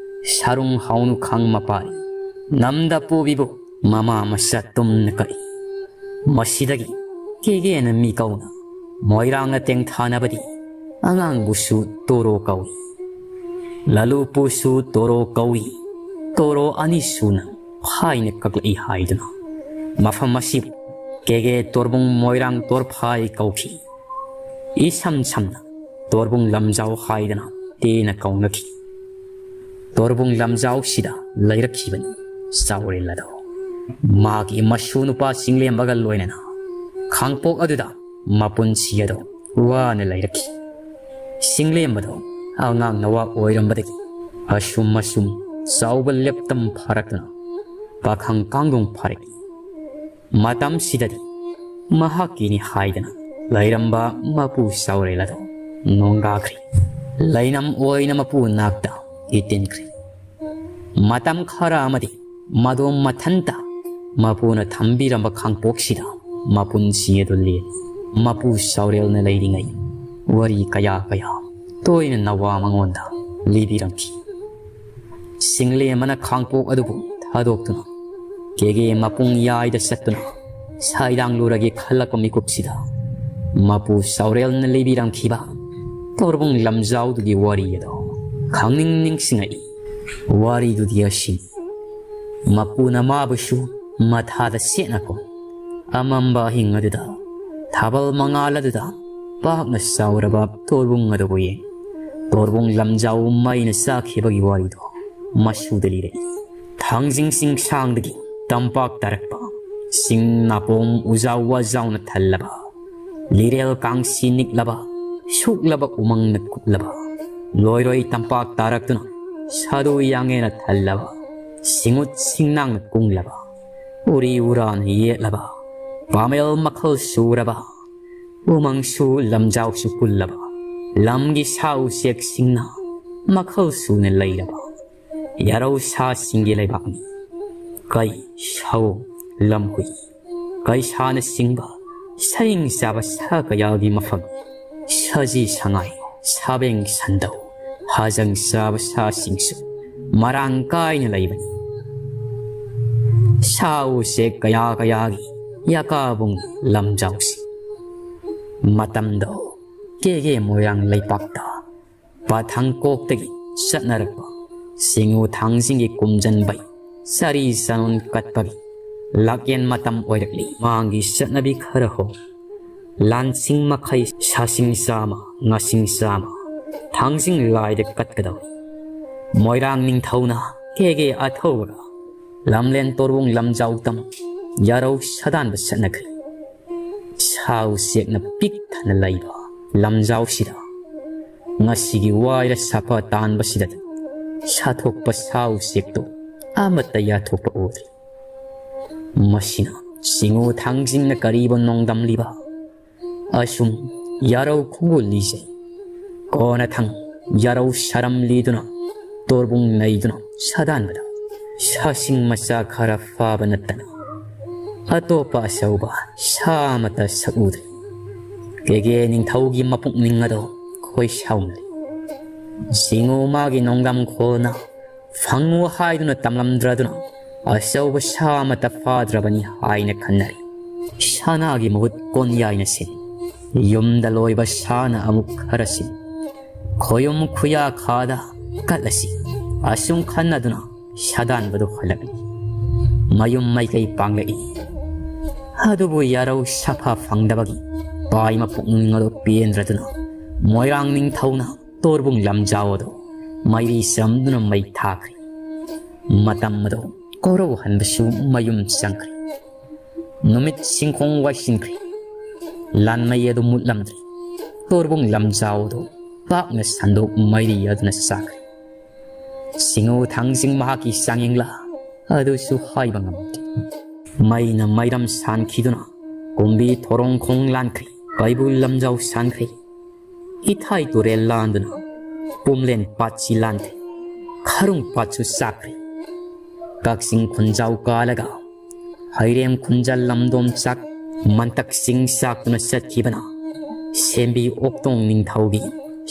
ꯁꯥꯔꯨꯡ ꯍꯥꯎꯅꯨ ꯈꯥꯡ ꯃꯄꯥꯔꯤ ꯅꯝꯗ ꯄꯨꯕꯤꯕꯨ ꯃꯃꯥ ꯃꯆꯥ ꯇꯨꯝꯅ ꯀꯛꯏ꯫ ꯃꯁꯤꯗꯒꯤ ꯀꯦꯒꯦꯅ ꯃꯤ ꯀꯧꯅ ꯃꯣꯏꯔꯥꯡꯅ ꯇꯦꯡꯊꯥꯅꯕꯗꯤ ꯑꯉꯥꯡꯕꯨꯁꯨ ꯇꯣꯔꯣ ꯀꯧꯏ꯫ ꯂꯂꯨꯄꯨꯁꯨ ꯇꯣꯔꯣ ꯀꯧꯏ꯫ ꯇꯣꯔꯣ ꯑꯅꯤ ꯁꯨꯅ ꯐꯥꯏꯅ ꯀꯛꯂꯛꯏ ꯍꯥꯏꯗꯨꯅ ꯃꯐꯝ ꯑꯁꯤꯕꯨ ꯀꯦꯒꯦ ꯇꯣꯔꯕꯨꯡ ꯃꯣꯏꯔꯥꯡ ꯇꯣꯔꯐꯥꯏ ꯀꯧꯈꯤ꯫ ꯏꯁꯝ ꯁꯝꯅ ꯇꯣꯔꯕꯨꯡ ꯂꯝꯖꯥꯎ ꯍꯥꯏꯗꯅ ꯇꯦꯅ ꯀꯧꯅꯈꯤ꯫ ꯇꯣꯔꯕꯨꯡ ꯂꯝꯖꯥꯎꯁꯤꯗ ꯂꯩꯔꯛꯈꯤꯕꯅꯤ ꯆꯥꯎꯔꯦꯜ ꯑꯗꯣ꯫ ꯃꯥꯒꯤ ꯃꯁꯨ ꯅꯨꯄꯥ ꯆꯤꯡꯂꯦꯝꯕꯒ ꯂꯣꯏꯅꯅ ꯈꯥꯡꯄꯣꯛ ꯑꯗꯨꯗ ꯃꯄꯨꯟꯁꯤ ꯑꯗꯣ ꯋꯥꯅ ꯂꯩꯔꯛꯈꯤ꯫ ꯆꯤꯡꯂꯦꯝꯕꯗꯣ ꯑꯉꯥꯡ ꯅꯋꯥ ꯑꯣꯏꯔꯝꯕꯗꯒꯤ ꯑꯁꯨꯝ ꯑꯁꯨꯝ ꯆꯥꯎꯕ ꯂꯦꯞꯇꯝ ꯐꯥꯔꯛꯇꯨꯅ ꯄꯥꯈꯪ ꯀꯥꯡꯗꯣꯡ ꯐꯥꯔꯛꯏ꯫ ꯃꯇꯝꯁꯤꯗꯗꯤ ꯃꯍꯥꯛꯀꯤꯅꯤ ꯍꯥꯏꯗꯅ ꯂꯩꯔꯝꯕ ꯃꯄꯨ ꯆꯥꯎꯔꯦꯜ ꯑꯗꯣ ꯅꯣꯡꯒꯥꯈ꯭ꯔꯦ꯫ ꯂꯩꯅꯝ ꯑꯣꯏꯅ ꯃꯄꯨ ꯅꯥꯛꯇ ꯏꯇꯤꯟꯈ꯭ꯔꯦ꯫ ꯃꯇꯝ ꯈꯔ ꯑꯃꯗꯤ ꯃꯗꯣꯝ ꯃꯊꯟꯇ ꯃꯄꯨꯅ ꯊꯝꯕꯤꯔꯝꯕ ꯈꯥꯡꯄꯣꯛꯁꯤꯗ ꯃꯄꯨꯟꯁꯤ ꯑꯗꯨ ꯂꯦꯜꯂꯤ꯫ ꯃꯄꯨ ꯆꯥꯎꯔꯦꯜꯅ ꯂꯩꯔꯤꯉꯩ ꯋꯥꯔꯤ ꯀꯌꯥ ꯀꯌꯥ ꯇꯣꯏꯅ ꯅꯋꯥ ꯃꯉꯣꯟꯗ ꯂꯤꯕꯤꯔꯝꯈꯤ꯫ ꯁꯤꯡꯂꯦꯝꯕꯅ ꯈꯥꯡꯄꯣꯛ ꯑꯗꯨꯕꯨ ꯊꯥꯗꯣꯛꯇꯨꯅ ꯀꯦꯒꯦ ꯃꯄꯨꯡ ꯌꯥꯏꯗ ꯆꯠꯇꯨꯅ ꯁꯥꯏꯗꯥꯡꯂꯨꯔꯒꯦ ꯈꯜꯂꯛꯄ ꯃꯤꯀꯨꯞꯁꯤꯗ ꯃꯄꯨ ꯆꯥꯎꯔꯦꯜꯅ ꯂꯤꯕꯤꯔꯝꯈꯤꯕ ꯇꯣꯔꯕꯨꯡ ꯂꯝꯖꯥꯎꯗꯨꯒꯤ ꯋꯥꯔꯤ ꯑꯗꯣ ꯈꯪꯅꯤꯡ ꯅꯤꯡꯁꯤꯡꯉꯛꯏ꯫ ꯋꯥꯔꯤꯗꯨꯗꯤ ꯑꯁꯤꯅꯤ꯫ ꯃꯄꯨꯅ ꯃꯥꯕꯨꯁꯨ ꯃꯊꯥꯗ ꯁꯦꯠꯅꯀꯣ ꯑꯃꯝꯕ ꯑꯍꯤꯡ ꯑꯗꯨꯗ ꯊꯥꯕꯜ ꯃꯉꯥꯜ ꯑꯗꯨꯗ ꯄꯥꯛꯅ ꯆꯥꯎꯔꯕ ꯇꯣꯔꯕꯨꯡ ꯑꯗꯨꯕꯨ ꯌꯦꯡ ꯇꯣꯔꯕꯨꯡ ꯂꯝꯖꯥꯎ ꯃꯩꯅ ꯆꯥꯈꯤꯕꯒꯤ ꯋꯥꯔꯤꯗꯣ ꯃꯁꯨꯗ ꯂꯤꯔꯛꯏ꯫ ꯊꯥꯡꯖꯤꯡ ꯆꯤꯡꯁꯥꯡꯗꯒꯤ ꯇꯝꯄꯥꯛ ꯇꯥꯔꯛꯄ ꯆꯤꯡ ꯅꯥꯄꯣꯝ ꯎꯖꯥꯎ ꯋꯥꯖꯥꯎꯅ ꯊꯜꯂꯕ ꯂꯤꯔꯦꯜ ꯀꯥꯡꯁꯤ ꯅꯤꯛꯂꯕ ꯁꯨꯛꯂꯕ ꯎꯃꯪꯅ ꯀꯨꯞꯂꯕ ꯂꯣꯏꯔꯣꯏ ꯇꯝꯄꯥꯛ ꯇꯥꯔꯛꯇꯨꯅ ꯁꯥꯗꯨ ꯌꯥꯡꯉꯦꯅ ꯊꯜꯂꯕ ꯁꯤꯡꯎꯠ ꯁꯤꯡꯅꯥꯡꯅ ꯀꯨꯡꯂꯕ ꯎꯔꯤ ꯎꯔꯥꯅ ꯌꯦꯠꯂꯕ ꯄꯥꯃꯦꯜ ꯃꯈꯜ ꯁꯨꯔꯕ ꯎꯃꯪꯁꯨ ꯂꯝꯖꯥꯎꯁꯨ ꯄꯨꯜꯂꯕ ꯂꯝꯒꯤ ꯁꯥ ꯎꯆꯦꯛꯁꯤꯡꯅ ꯃꯈꯜ ꯁꯨꯅ ꯂꯩꯔꯕ ꯌꯥꯔꯧ ꯁꯥꯁꯤꯡꯒꯤ ꯂꯩꯕꯥꯛꯅꯤ꯫ ꯀꯩ, ꯁꯑꯣꯡ, ꯂꯝꯍꯨꯏ, ꯀꯩꯁꯥꯅꯆꯤꯡꯕ ꯁꯌꯤꯡ ꯆꯥꯕ ꯁꯥ ꯀꯌꯥꯒꯤ ꯃꯐꯝ꯫ ꯁꯖꯤ ꯁꯉꯥꯏ, ꯁꯥꯕꯦꯡ ꯁꯟꯗꯧ, ꯍꯥꯖꯪ ꯆꯥꯕ ꯁꯥꯁꯤꯡꯁꯨ ꯃꯔꯥꯡ ꯀꯥꯏꯅ ꯂꯩꯕꯅꯤ꯫ ꯁꯥ ꯎꯆꯦꯛ ꯀꯌꯥ ꯀꯌꯥꯒꯤ ꯌꯥꯀꯥꯕꯨꯡ ꯂꯝꯖꯥꯎꯁꯤ꯫ ꯃꯇꯝꯗꯣ ꯀꯦꯒꯦ ꯃꯣꯏꯔꯥꯡ ꯂꯩꯄꯥꯛꯇ ꯄꯥꯊꯪ ꯀꯣꯛꯇꯒꯤ ꯆꯠꯅꯔꯛꯄ ꯆꯤꯡꯉꯨ ꯊꯥꯡꯖꯤꯡꯒꯤ ꯀꯨꯝꯖꯟꯕꯩ ꯆꯥꯔꯤ ꯆꯅꯣꯟ ꯀꯠꯄꯒꯤ ꯂꯥꯛꯌꯦꯟ ꯃꯇꯝ ꯑꯣꯏꯔꯛꯂꯤ꯫ ꯃꯥꯡꯒꯤ ꯆꯠꯅꯕꯤ ꯈꯔ ꯍꯣꯡ ꯂꯥꯟꯁꯤꯡ ꯃꯈꯩ ꯁꯥꯁꯤꯡ ꯆꯥꯝꯃ, ꯉꯥꯁꯤꯡ ꯆꯥꯝꯃ ꯊꯥꯡꯖꯤꯡ ꯂꯥꯏꯗ ꯀꯠꯀꯗꯧꯔꯤ꯫ ꯃꯣꯏꯔꯥꯡ ꯅꯤꯡꯊꯧꯅ ꯀꯦꯒꯦ ꯑꯊꯧꯕꯒ ꯂꯝꯂꯦꯟ ꯇꯣꯔꯕꯨꯡ ꯂꯝꯖꯥꯎ ꯇꯝ ꯌꯥꯔꯧ ꯁꯥꯗꯥꯟꯕ ꯆꯠꯅꯈ꯭ꯔꯦ꯫ ꯁꯥ ꯎꯆꯦꯛꯅ ꯄꯤꯛ ꯊꯟꯅ ꯂꯩꯕ ꯂꯝꯖꯥꯎꯁꯤꯗ ꯉꯁꯤꯒꯤ ꯋꯥꯏꯔ ꯁꯥꯐ ꯇꯥꯟꯕꯁꯤꯗꯗꯤ ꯁꯥꯊꯣꯛꯄ ꯁꯥ ꯎꯆꯦꯛꯇꯣ ꯑꯃꯠꯇ ꯌꯥꯊꯣꯛꯄ ꯎꯗ꯭ꯔꯤ꯫ ꯃꯁꯤꯅ ꯁꯤꯡꯎ ꯊꯥꯡꯖꯤꯡꯅ ꯀꯔꯤꯕꯨ ꯅꯣꯡꯗꯝꯂꯤꯕ? ꯑꯁꯨꯝ ꯌꯥꯔꯧ ꯈꯣꯡꯒꯨꯜ ꯂꯤꯖꯩ꯫ ꯀꯣꯟꯅꯊꯪ ꯌꯥꯔꯧ ꯁꯥꯔꯝꯂꯤꯗꯨꯅ ꯇꯣꯔꯕꯨꯡ ꯅꯩꯗꯨꯅ ꯁꯥꯗꯥꯟꯕꯗ ꯁꯥꯁꯤꯡ ꯃꯆꯥ ꯈꯔ ꯐꯥꯕ ꯅꯠꯇꯅ ꯑꯇꯣꯞꯄ ꯑꯆꯧꯕ ꯁꯥ ꯑꯃꯠꯇ ꯁꯛꯎꯗ꯭ꯔꯦ꯫ ꯀꯦꯒꯦ ꯅꯤꯡꯊꯧꯒꯤ ꯃꯄꯨꯛꯅꯤꯡ ꯑꯗꯣ ꯈꯣꯏ ꯁꯥꯎꯅꯔꯦ꯫ ꯁꯤꯡꯎ ꯃꯥꯒꯤ ꯅꯣꯡꯗꯝ ꯈꯣꯜꯅ ꯐꯪꯉꯨ ꯍꯥꯏꯗꯨꯅ ꯇꯝꯂꯝꯗ꯭ꯔꯗꯨꯅ ꯑꯆꯧꯕ ꯁꯥ ꯑꯃꯠꯇ ꯐꯥꯗ꯭ꯔꯕꯅꯤ ꯍꯥꯏꯅ ꯈꯟꯅꯔꯤ꯫ ꯁꯅꯥꯒꯤ ꯃꯍꯨꯠ ꯀꯣꯟꯌꯥꯏꯅ ꯁꯤꯟ, ꯌꯨꯝꯗ ꯂꯣꯏꯕ ꯁꯥꯅ ꯑꯃꯨꯛ ꯈꯔ ꯁꯤꯟ, ꯈꯣꯌꯨꯝ ꯈꯨꯌꯥ ꯈꯥꯗ ꯀꯠꯂꯁꯤ꯫ ꯑꯁꯨꯝ ꯈꯟꯅꯗꯨꯅ ꯁꯥꯗꯥꯟꯕꯗꯨ ꯍꯜꯂꯛꯂꯤ꯫ ꯃꯌꯨꯝ ꯃꯥꯏꯀꯩ ꯄꯥꯡꯂꯛꯏ꯫ ꯑꯗꯨꯕꯨ ꯌꯥꯔꯧ ꯁꯥꯐ ꯐꯪꯗꯕꯒꯤ ꯄꯥꯏ ꯃꯄꯨꯛꯅꯤꯡ ꯑꯗꯨ ꯄꯦꯟꯗ꯭ꯔꯗꯨꯅ ꯃꯣꯏꯔꯥꯡ ꯅꯤꯡꯊꯧꯅ ꯇꯣꯔꯕꯨꯡ ꯂꯝꯖꯥꯎ ꯑꯗꯨ ꯃꯩꯔꯤ ꯆꯝꯗꯨꯅ ꯃꯩ ꯊꯥꯈ꯭ꯔꯦ꯫ ꯃꯇꯝ ꯑꯗꯨ ꯀꯣꯔꯧꯍꯟꯕꯁꯨ ꯃꯌꯨꯝ ꯆꯪꯈ꯭ꯔꯦ꯫ ꯅꯨꯃꯤꯠ ꯁꯤꯡꯈꯣꯡ ꯋꯥꯏꯁꯤꯟꯈ꯭ꯔꯦ꯫ ꯂꯥꯟꯃꯩ ꯑꯗꯨ ꯃꯨꯠꯂꯝꯗ꯭ꯔꯦ꯫ ꯇꯣꯔꯕꯨꯡ ꯂꯝꯖꯥꯎ ꯑꯗꯨ ꯄꯥꯛꯅ ꯁꯟꯗꯣꯛ ꯃꯩꯔꯤ ꯑꯗꯨꯅ ꯆꯥꯈ꯭ꯔꯦ꯫ ꯁꯤꯡꯎ ꯊꯥꯡꯖꯤꯡ ꯃꯍꯥꯛꯀꯤ ꯆꯥꯡꯌꯦꯡꯂꯥ ꯑꯗꯨꯁꯨ ꯍꯥꯏꯕ ꯉꯝꯗꯦ꯫ ꯃꯩꯅ ꯃꯩꯔꯝ ꯁꯥꯟꯈꯤꯗꯨꯅ ꯀꯨꯝꯕꯤ ꯊꯣꯔꯣꯡ ꯈꯣꯡ ꯂꯥꯟꯈ꯭ꯔꯦ꯫ ꯀꯩꯕꯨꯜ ꯂꯝꯖꯥꯎ ꯁꯥꯟꯈ꯭ꯔꯦ꯫ ꯏꯊꯥꯏ ꯇꯨꯔꯦꯜ ꯂꯥꯟꯗꯨꯅ ꯄꯨꯝꯂꯦꯟ ꯄꯥꯠꯁꯤ ꯂꯥꯟꯈ꯭ꯔꯦ꯫ ꯈꯔꯨꯡ ꯄꯥꯠꯁꯨ ꯆꯥꯛꯈ꯭ꯔꯦ꯫ ꯀꯛꯆꯤꯡ ꯈꯨꯟꯖꯥꯎ ꯀꯥꯜꯂꯒ ꯍꯩꯔꯦꯝ ꯈꯨꯟꯖꯥ ꯂꯝꯗꯣꯝ ꯆꯥꯛ ꯃꯟꯇꯛ ꯆꯤꯡ ꯆꯥꯛꯇꯨꯅ ꯆꯠꯈꯤꯕꯅ ꯁꯦꯝꯕꯤ ꯑꯣꯛꯇꯣꯡ ꯅꯤꯡꯊꯧꯒꯤ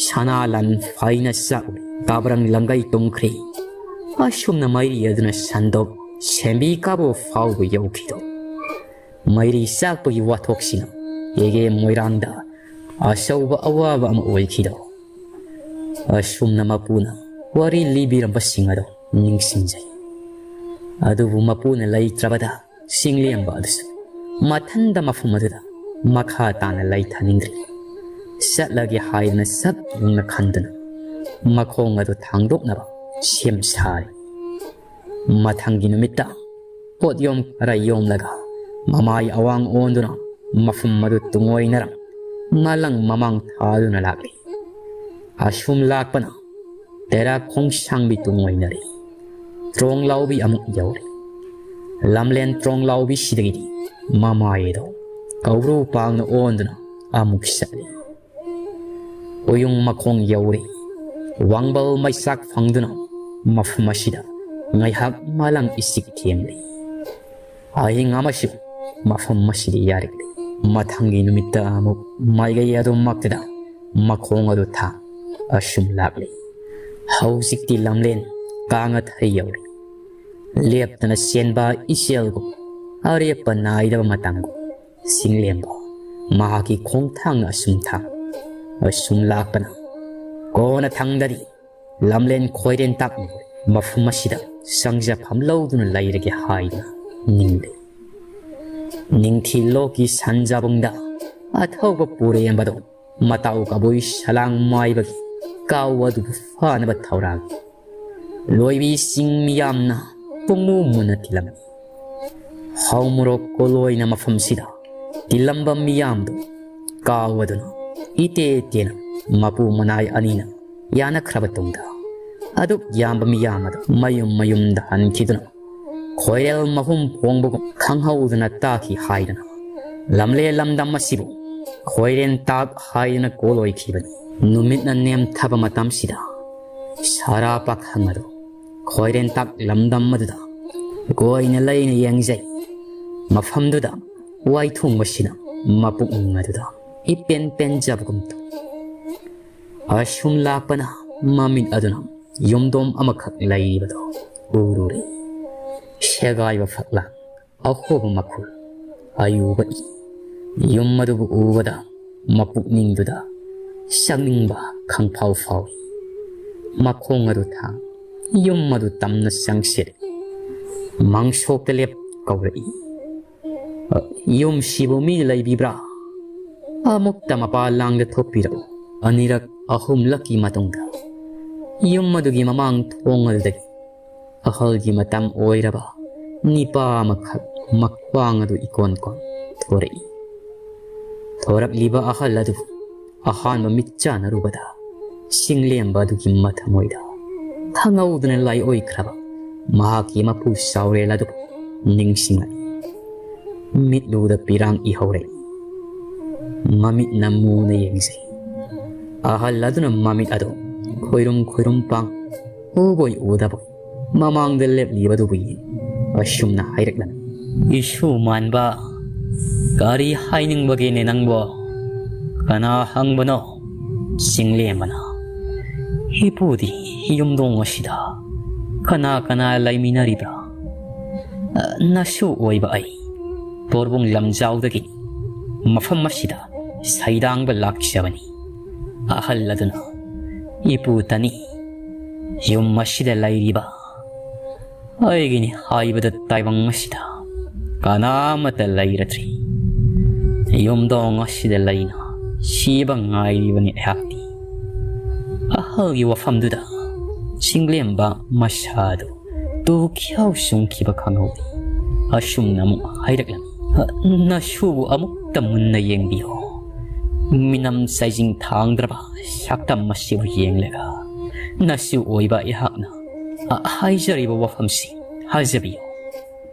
ꯁꯅꯥ ꯂꯟ ꯐꯩꯅ ꯆꯥꯛꯂꯦ꯫ ꯀꯥꯕ꯭ꯔꯪ ꯂꯝꯒꯩ ꯇꯨꯝꯈ꯭ꯔꯦ꯫ ꯑꯁꯨꯝꯅ ꯃꯩꯔꯤ ꯑꯗꯨꯅ ꯁꯟꯗꯣꯛ ꯁꯦꯝꯕꯤ ꯀꯥꯕꯨ ꯐꯥꯎꯕ ꯌꯧꯈꯤꯗꯣ꯫ ꯃꯩꯔꯤ ꯆꯥꯛꯄꯒꯤ ꯋꯥꯊꯣꯛꯁꯤꯅ ꯀꯦꯒꯦ ꯃꯣꯏꯔꯥꯡꯗ ꯑꯆꯧꯕ ꯑꯋꯥꯕ ꯑꯃ ꯑꯣꯏꯈꯤꯗꯣ꯫ ꯑꯁꯨꯝꯅ ꯃꯄꯨꯅ ꯋꯥꯔꯤ ꯂꯤꯕꯤꯔꯝꯕꯁꯤꯡ ꯑꯗꯣ ꯅꯤꯡꯁꯤꯡꯖꯩ꯫ ꯑꯗꯨꯕꯨ ꯃꯄꯨꯅ ꯂꯩꯇ꯭ꯔꯕꯗ ꯆꯤꯡꯂꯦꯝꯕ ꯑꯗꯨꯁꯨ ꯃꯊꯟꯗ ꯃꯐꯝ ꯑꯗꯨꯗ ꯃꯈꯥ ꯇꯥꯅ ꯂꯩꯊꯅꯤꯡꯗ꯭ꯔꯦ꯫ ꯆꯠꯂꯒꯦ ꯍꯥꯏꯗꯨꯅ ꯁꯛ ꯌꯨꯡꯅ ꯈꯟꯗꯨꯅ ꯃꯈꯣꯡ ꯑꯗꯨ ꯊꯥꯡꯗꯣꯛꯅꯕ ꯁꯦꯝ ꯁꯥꯔꯤ꯫ ꯃꯊꯪꯒꯤ ꯅꯨꯃꯤꯠꯇ ꯄꯣꯠꯌꯣꯝ ꯈꯔ ꯌꯣꯝꯂꯒ ꯃꯃꯥꯏ ꯑꯋꯥꯡ ꯑꯣꯟꯗꯨꯅ ꯃꯐꯝ ꯑꯗꯨ ꯇꯨꯡꯑꯣꯏꯅꯔ ꯃꯂꯪ ꯃꯃꯥꯡ ꯊꯥꯗꯨꯅ ꯂꯥꯛꯂꯤ꯫ ꯑꯁꯨꯝ ꯂꯥꯛꯄꯅ ꯇꯦꯔꯥ ꯈꯣꯡꯁꯥꯡꯕꯤ ꯇꯨꯡꯑꯣꯏꯅꯔꯤ꯫ ꯇ꯭ꯔꯣꯡ ꯂꯥꯎꯕꯤ ꯑꯃꯨꯛ ꯌꯧꯔꯤ꯫ ꯂꯝꯂꯦꯟ ꯇ꯭ꯔꯣꯡ ꯂꯥꯎꯕꯤꯁꯤꯗꯒꯤꯗꯤ ꯃꯃꯥꯏꯗꯣ ꯀꯧꯕ꯭ꯔꯨ ꯄꯥꯡꯅ ꯑꯣꯟꯗꯨꯅ ꯑꯃꯨꯛ ꯆꯠꯂꯤ꯫ ꯎꯌꯨꯡ ꯃꯈꯣꯡ ꯌꯧꯔꯦ꯫ ꯋꯥꯡꯕꯜ ꯃꯩꯆꯥꯛ ꯐꯪꯗꯨꯅ ꯃꯐꯝ ꯑꯁꯤꯗ ꯉꯥꯏꯍꯥꯛ ꯃꯥꯂꯪ ꯏꯆꯤꯛ ꯊꯦꯡꯂꯤ꯫ ꯑꯍꯤꯡ ꯑꯃꯁꯨ ꯃꯐꯝ ꯑꯁꯤꯗ ꯌꯥꯔꯛꯂꯤ꯫ ꯃꯊꯪꯒꯤ ꯅꯨꯃꯤꯠꯇ ꯑꯃꯨꯛ ꯃꯥꯏꯀꯩ ꯑꯗꯨꯃꯛꯇꯗ ꯃꯈꯣꯡ ꯑꯗꯨ ꯊꯥꯡ ꯑꯁꯨꯝ ꯂꯥꯛꯂꯤ꯫ ꯍꯧꯖꯤꯛꯇꯤ ꯂꯝꯂꯦꯟ ꯀꯥꯡꯉꯊꯩ ꯌꯧꯔꯦ꯫ ꯂꯦꯞꯇꯅ ꯆꯦꯟꯕ ꯏꯆꯦꯜꯒꯨꯝ ꯑꯔꯦꯞꯄ ꯅꯥꯏꯗꯕ ꯃꯇꯝꯒꯨꯝ ꯆꯤꯡꯂꯦꯝꯕ ꯃꯍꯥꯛꯀꯤ ꯈꯣꯡꯊꯥꯡꯅ ꯑꯁꯨꯝ ꯊꯥꯡ ꯑꯁꯨꯝ ꯂꯥꯛꯄꯅ ꯀꯣꯟꯅ ꯊꯪꯗꯗꯤ ꯂꯝꯂꯦꯟ ꯈꯣꯏꯔꯦꯟ ꯇꯥꯛ ꯃꯐꯝ ꯑꯁꯤꯗ ꯆꯪꯖꯐꯝ ꯂꯧꯗꯨꯅ ꯂꯩꯔꯒꯦ ꯍꯥꯏꯗꯨꯅ ꯅꯤꯡꯂꯤ꯫ ꯅꯤꯡꯊꯤ ꯂꯣꯛꯀꯤ ꯁꯟꯖꯥꯕꯨꯡꯗ ꯑꯊꯧꯕ ꯄꯨꯔꯦꯝꯕꯗꯣ ꯃꯇꯥꯎ ꯀꯕꯨꯏ ꯁꯂꯥꯡ ꯃꯥꯏꯕꯒꯤ ꯀꯥꯎ ꯑꯗꯨꯕꯨ ꯐꯥꯅꯕ ꯊꯧꯔꯥꯡ ꯂꯣꯏꯕꯤ ꯆꯤꯡ ꯃꯤꯌꯥꯝꯅ ꯄꯨꯡꯃꯨ ꯃꯨꯟꯅ ꯊꯤꯜꯂꯝꯃꯤ꯫ ꯍꯥꯎ ꯃꯣꯔꯣꯛ ꯀꯣꯂꯣꯏꯅ ꯃꯐꯝꯁꯤꯗ ꯇꯤꯜꯂꯝꯕ ꯃꯤꯌꯥꯝꯗꯨ ꯀꯥꯎ ꯑꯗꯨꯅ ꯏꯇꯦ ꯇꯦꯅ ꯃꯄꯨ ꯃꯅꯥꯏ ꯑꯅꯤꯅ ꯌꯥꯅꯈ꯭ꯔꯕ ꯇꯨꯡꯗ ꯑꯗꯨꯛ ꯌꯥꯝꯕ ꯃꯤꯌꯥꯝ ꯑꯗꯨ ꯃꯌꯨꯝ ꯃꯌꯨꯝꯗ ꯍꯟꯈꯤꯗꯨꯅ ꯈꯣꯏꯔꯦꯜ ꯃꯍꯨꯝ ꯐꯣꯡꯕꯒꯨꯝ ꯈꯪꯍꯧꯗꯅ ꯇꯥꯈꯤ ꯍꯥꯏꯗꯅ ꯂꯝꯂꯦ ꯂꯝꯗꯝ ꯑꯁꯤꯕꯨ ꯈꯣꯏꯔꯦꯟ ꯇꯥꯛ ꯍꯥꯏꯗꯅ ꯀꯣꯜꯂꯣꯏꯈꯤꯕꯅꯤ꯫ ꯅꯨꯃꯤꯠꯅ ꯅꯦꯝꯊꯕ ꯃꯇꯝꯁꯤꯗ ꯁꯥꯔꯥ ꯄꯥꯈꯪ ꯑꯗꯨ ꯈꯣꯏꯔꯦꯟ ꯇꯥꯛ ꯂꯝꯗꯝ ꯑꯗꯨꯗ ꯀꯣꯏꯅ ꯂꯩꯅ ꯌꯦꯡꯖꯩ꯫ ꯃꯐꯝꯗꯨꯗ ꯋꯥꯏꯊꯨꯡꯕꯁꯤꯅ ꯃꯄꯨꯛꯅꯤꯡ ꯑꯗꯨꯗ ꯏꯄꯦꯟ ꯄꯦꯟꯖꯕꯒꯨꯝ ꯇꯧ꯫ ꯑꯁꯨꯝ ꯂꯥꯛꯄꯅ ꯃꯃꯤꯠ ꯑꯗꯨꯅ ꯌꯨꯝꯗꯣꯝ ꯑꯃꯈꯛ ꯂꯩꯔꯤꯕꯗꯣ ꯎꯔꯨꯔꯦ꯫ ꯁꯦꯒꯥꯏꯕ ꯐꯛꯂꯥꯡ, ꯑꯍꯣꯕ ꯃꯈꯨꯜ, ꯑꯌꯨꯕ ꯏ꯫ ꯌꯨꯝ ꯑꯗꯨꯕꯨ ꯎꯕꯗ ꯃꯄꯨꯛꯅꯤꯡꯗꯨꯗ ꯆꯪꯅꯤꯡꯕ ꯈꯪꯐꯥꯎ ꯐꯥꯎꯏ꯫ ꯃꯈꯣꯡ ꯑꯗꯨ ꯊꯥꯡ, ꯌꯨꯝ ꯑꯗꯨ ꯇꯝꯅ ꯆꯪꯁꯤꯜꯂꯤ꯫ ꯃꯪꯁꯣꯛꯇ ꯂꯦꯞ ꯀꯧꯔꯛꯏ꯫ "ꯌꯨꯝꯁꯤꯕꯨ ꯃꯤ ꯂꯩꯕꯤꯕ꯭ꯔꯥ? ꯑꯃꯨꯛꯇ ꯃꯄꯥ ꯂꯥꯡꯗ ꯊꯣꯛꯄꯤꯔꯛꯎ꯫" ꯑꯅꯤꯔꯛ ꯑꯍꯨꯝꯂꯛꯀꯤ ꯃꯇꯨꯡꯗ ꯌꯨꯝ ꯑꯗꯨꯒꯤ ꯃꯃꯥꯡ ꯊꯣꯡ ꯑꯗꯨꯗꯒꯤ ꯑꯍꯜꯒꯤ ꯃꯇꯝ ꯑꯣꯏꯔꯕ ꯅꯤꯄꯥ ꯑꯃꯈꯛ ꯃꯈ꯭ꯋꯥꯡ ꯑꯗꯨ ꯏꯀꯣꯟ ꯀꯣꯟ ꯊꯣꯔꯛꯏ꯫ ꯊꯣꯔꯛꯂꯤꯕ ꯑꯍꯜ ꯑꯗꯨ ꯑꯍꯥꯟꯕ ꯃꯤꯠ ꯆꯥꯟꯅꯔꯨꯕꯗ ꯆꯤꯡꯂꯦꯝꯕ ꯑꯗꯨꯒꯤ ꯃꯊꯃꯣꯏꯗ ꯈꯪꯍꯧꯗꯅ ꯂꯥꯏꯑꯣꯏꯈ꯭ꯔꯕ ꯃꯍꯥꯛꯀꯤ ꯃꯄꯨ ꯆꯥꯎꯔꯦꯜ ꯑꯗꯨꯕꯨ ꯅꯤꯡꯁꯤꯡꯂꯛꯏ꯫ ꯃꯤꯠꯂꯨꯗ ꯄꯤꯔꯥꯡ ꯏꯍꯧꯔꯦ꯫ ꯃꯃꯤꯠꯅ ꯃꯨꯅ ꯌꯦꯡꯖꯩ꯫ ꯑꯍꯜ ꯑꯗꯨꯅ ꯃꯃꯤꯠ ꯑꯗꯨ ꯈꯣꯏꯔꯨꯝ ꯈꯣꯏꯔꯨꯝ ꯄꯥꯡ ꯎꯕꯣꯏ ꯎꯗꯕ ꯃꯃꯥꯡꯗ ꯂꯦꯞꯂꯤꯕꯗꯨꯕꯨ ꯌꯦꯡ ꯑꯁꯨꯝꯅ ꯍꯥꯏꯔꯛꯂꯝꯃꯤ꯫ "ꯏꯁꯨ ꯃꯥꯟꯕ, ꯀꯔꯤ ꯍꯥꯏꯅꯤꯡꯕꯒꯦꯅꯦ ꯅꯪꯕꯣ? ꯀꯅꯥ ꯍꯪꯕꯅꯣ?" ꯆꯤꯡꯂꯦꯝꯕꯅ, "ꯏꯄꯨꯗꯤ ꯌꯨꯝꯗꯣꯡ ꯑꯁꯤꯗ ꯀꯅꯥ ꯀꯅꯥ ꯂꯩꯃꯤꯟꯅꯔꯤꯕ꯭ꯔꯥ? ꯅꯁꯨ ꯑꯣꯏꯕ ꯑꯩ ꯄꯣꯔꯕꯨꯡ ꯂꯝꯖꯥꯎꯗꯒꯤ ꯃꯐꯝ ꯑꯁꯤꯗ ꯁꯩꯗꯥꯡꯕ ꯂꯥꯛꯆꯕꯅꯤ꯫" ꯑꯍꯜ ꯑꯗꯨꯅ, "ꯏꯄꯨ ꯇꯅꯤ, ꯌꯨꯝ ꯑꯁꯤꯗ ꯂꯩꯔꯤꯕ ꯑꯩꯒꯤꯅꯤ ꯍꯥꯏꯕꯗ ꯇꯥꯏꯕꯪ ꯑꯁꯤꯗ ꯀꯅꯥ ꯑꯃꯠꯇ ꯂꯩꯔꯗ꯭ꯔꯤ꯫ ꯌꯨꯝꯗꯣꯡ ꯑꯁꯤꯗ ꯂꯩꯅ ꯁꯤꯕ ꯉꯥꯏꯔꯤꯕꯅꯤ ꯑꯩꯍꯥꯛꯇꯤ꯫" ꯑꯍꯜꯒꯤ ꯋꯥꯐꯝꯗꯨꯗ ꯆꯤꯡꯂꯦꯝꯕ ꯃꯁꯥꯗꯨ ꯇꯨꯈꯤꯌꯥꯎ ꯆꯨꯡꯈꯤꯕ ꯈꯪꯍꯧꯏ꯫ ꯑꯁꯨꯝꯅ ꯑꯃꯨꯛ ꯍꯥꯏꯔꯛꯂꯝꯃꯤ, "ꯅꯁꯨꯕꯨ ꯑꯃꯨꯛꯇ ꯃꯨꯟꯅ ꯌꯦꯡꯕꯤꯌꯨ꯫ ꯃꯤꯅꯝ ꯆꯥꯏꯖꯤꯡ ꯊꯥꯡꯗ꯭ꯔꯕ ꯁꯛꯇꯝ ꯑꯁꯤꯕꯨ ꯌꯦꯡꯂꯒ ꯅꯁꯨ ꯑꯣꯏꯕ ꯑꯩꯍꯥꯛꯅ ꯍꯥꯏꯖꯔꯤꯕ ꯋꯥꯐꯝꯁꯤ ꯊꯥꯖꯕꯤꯌꯨ꯫"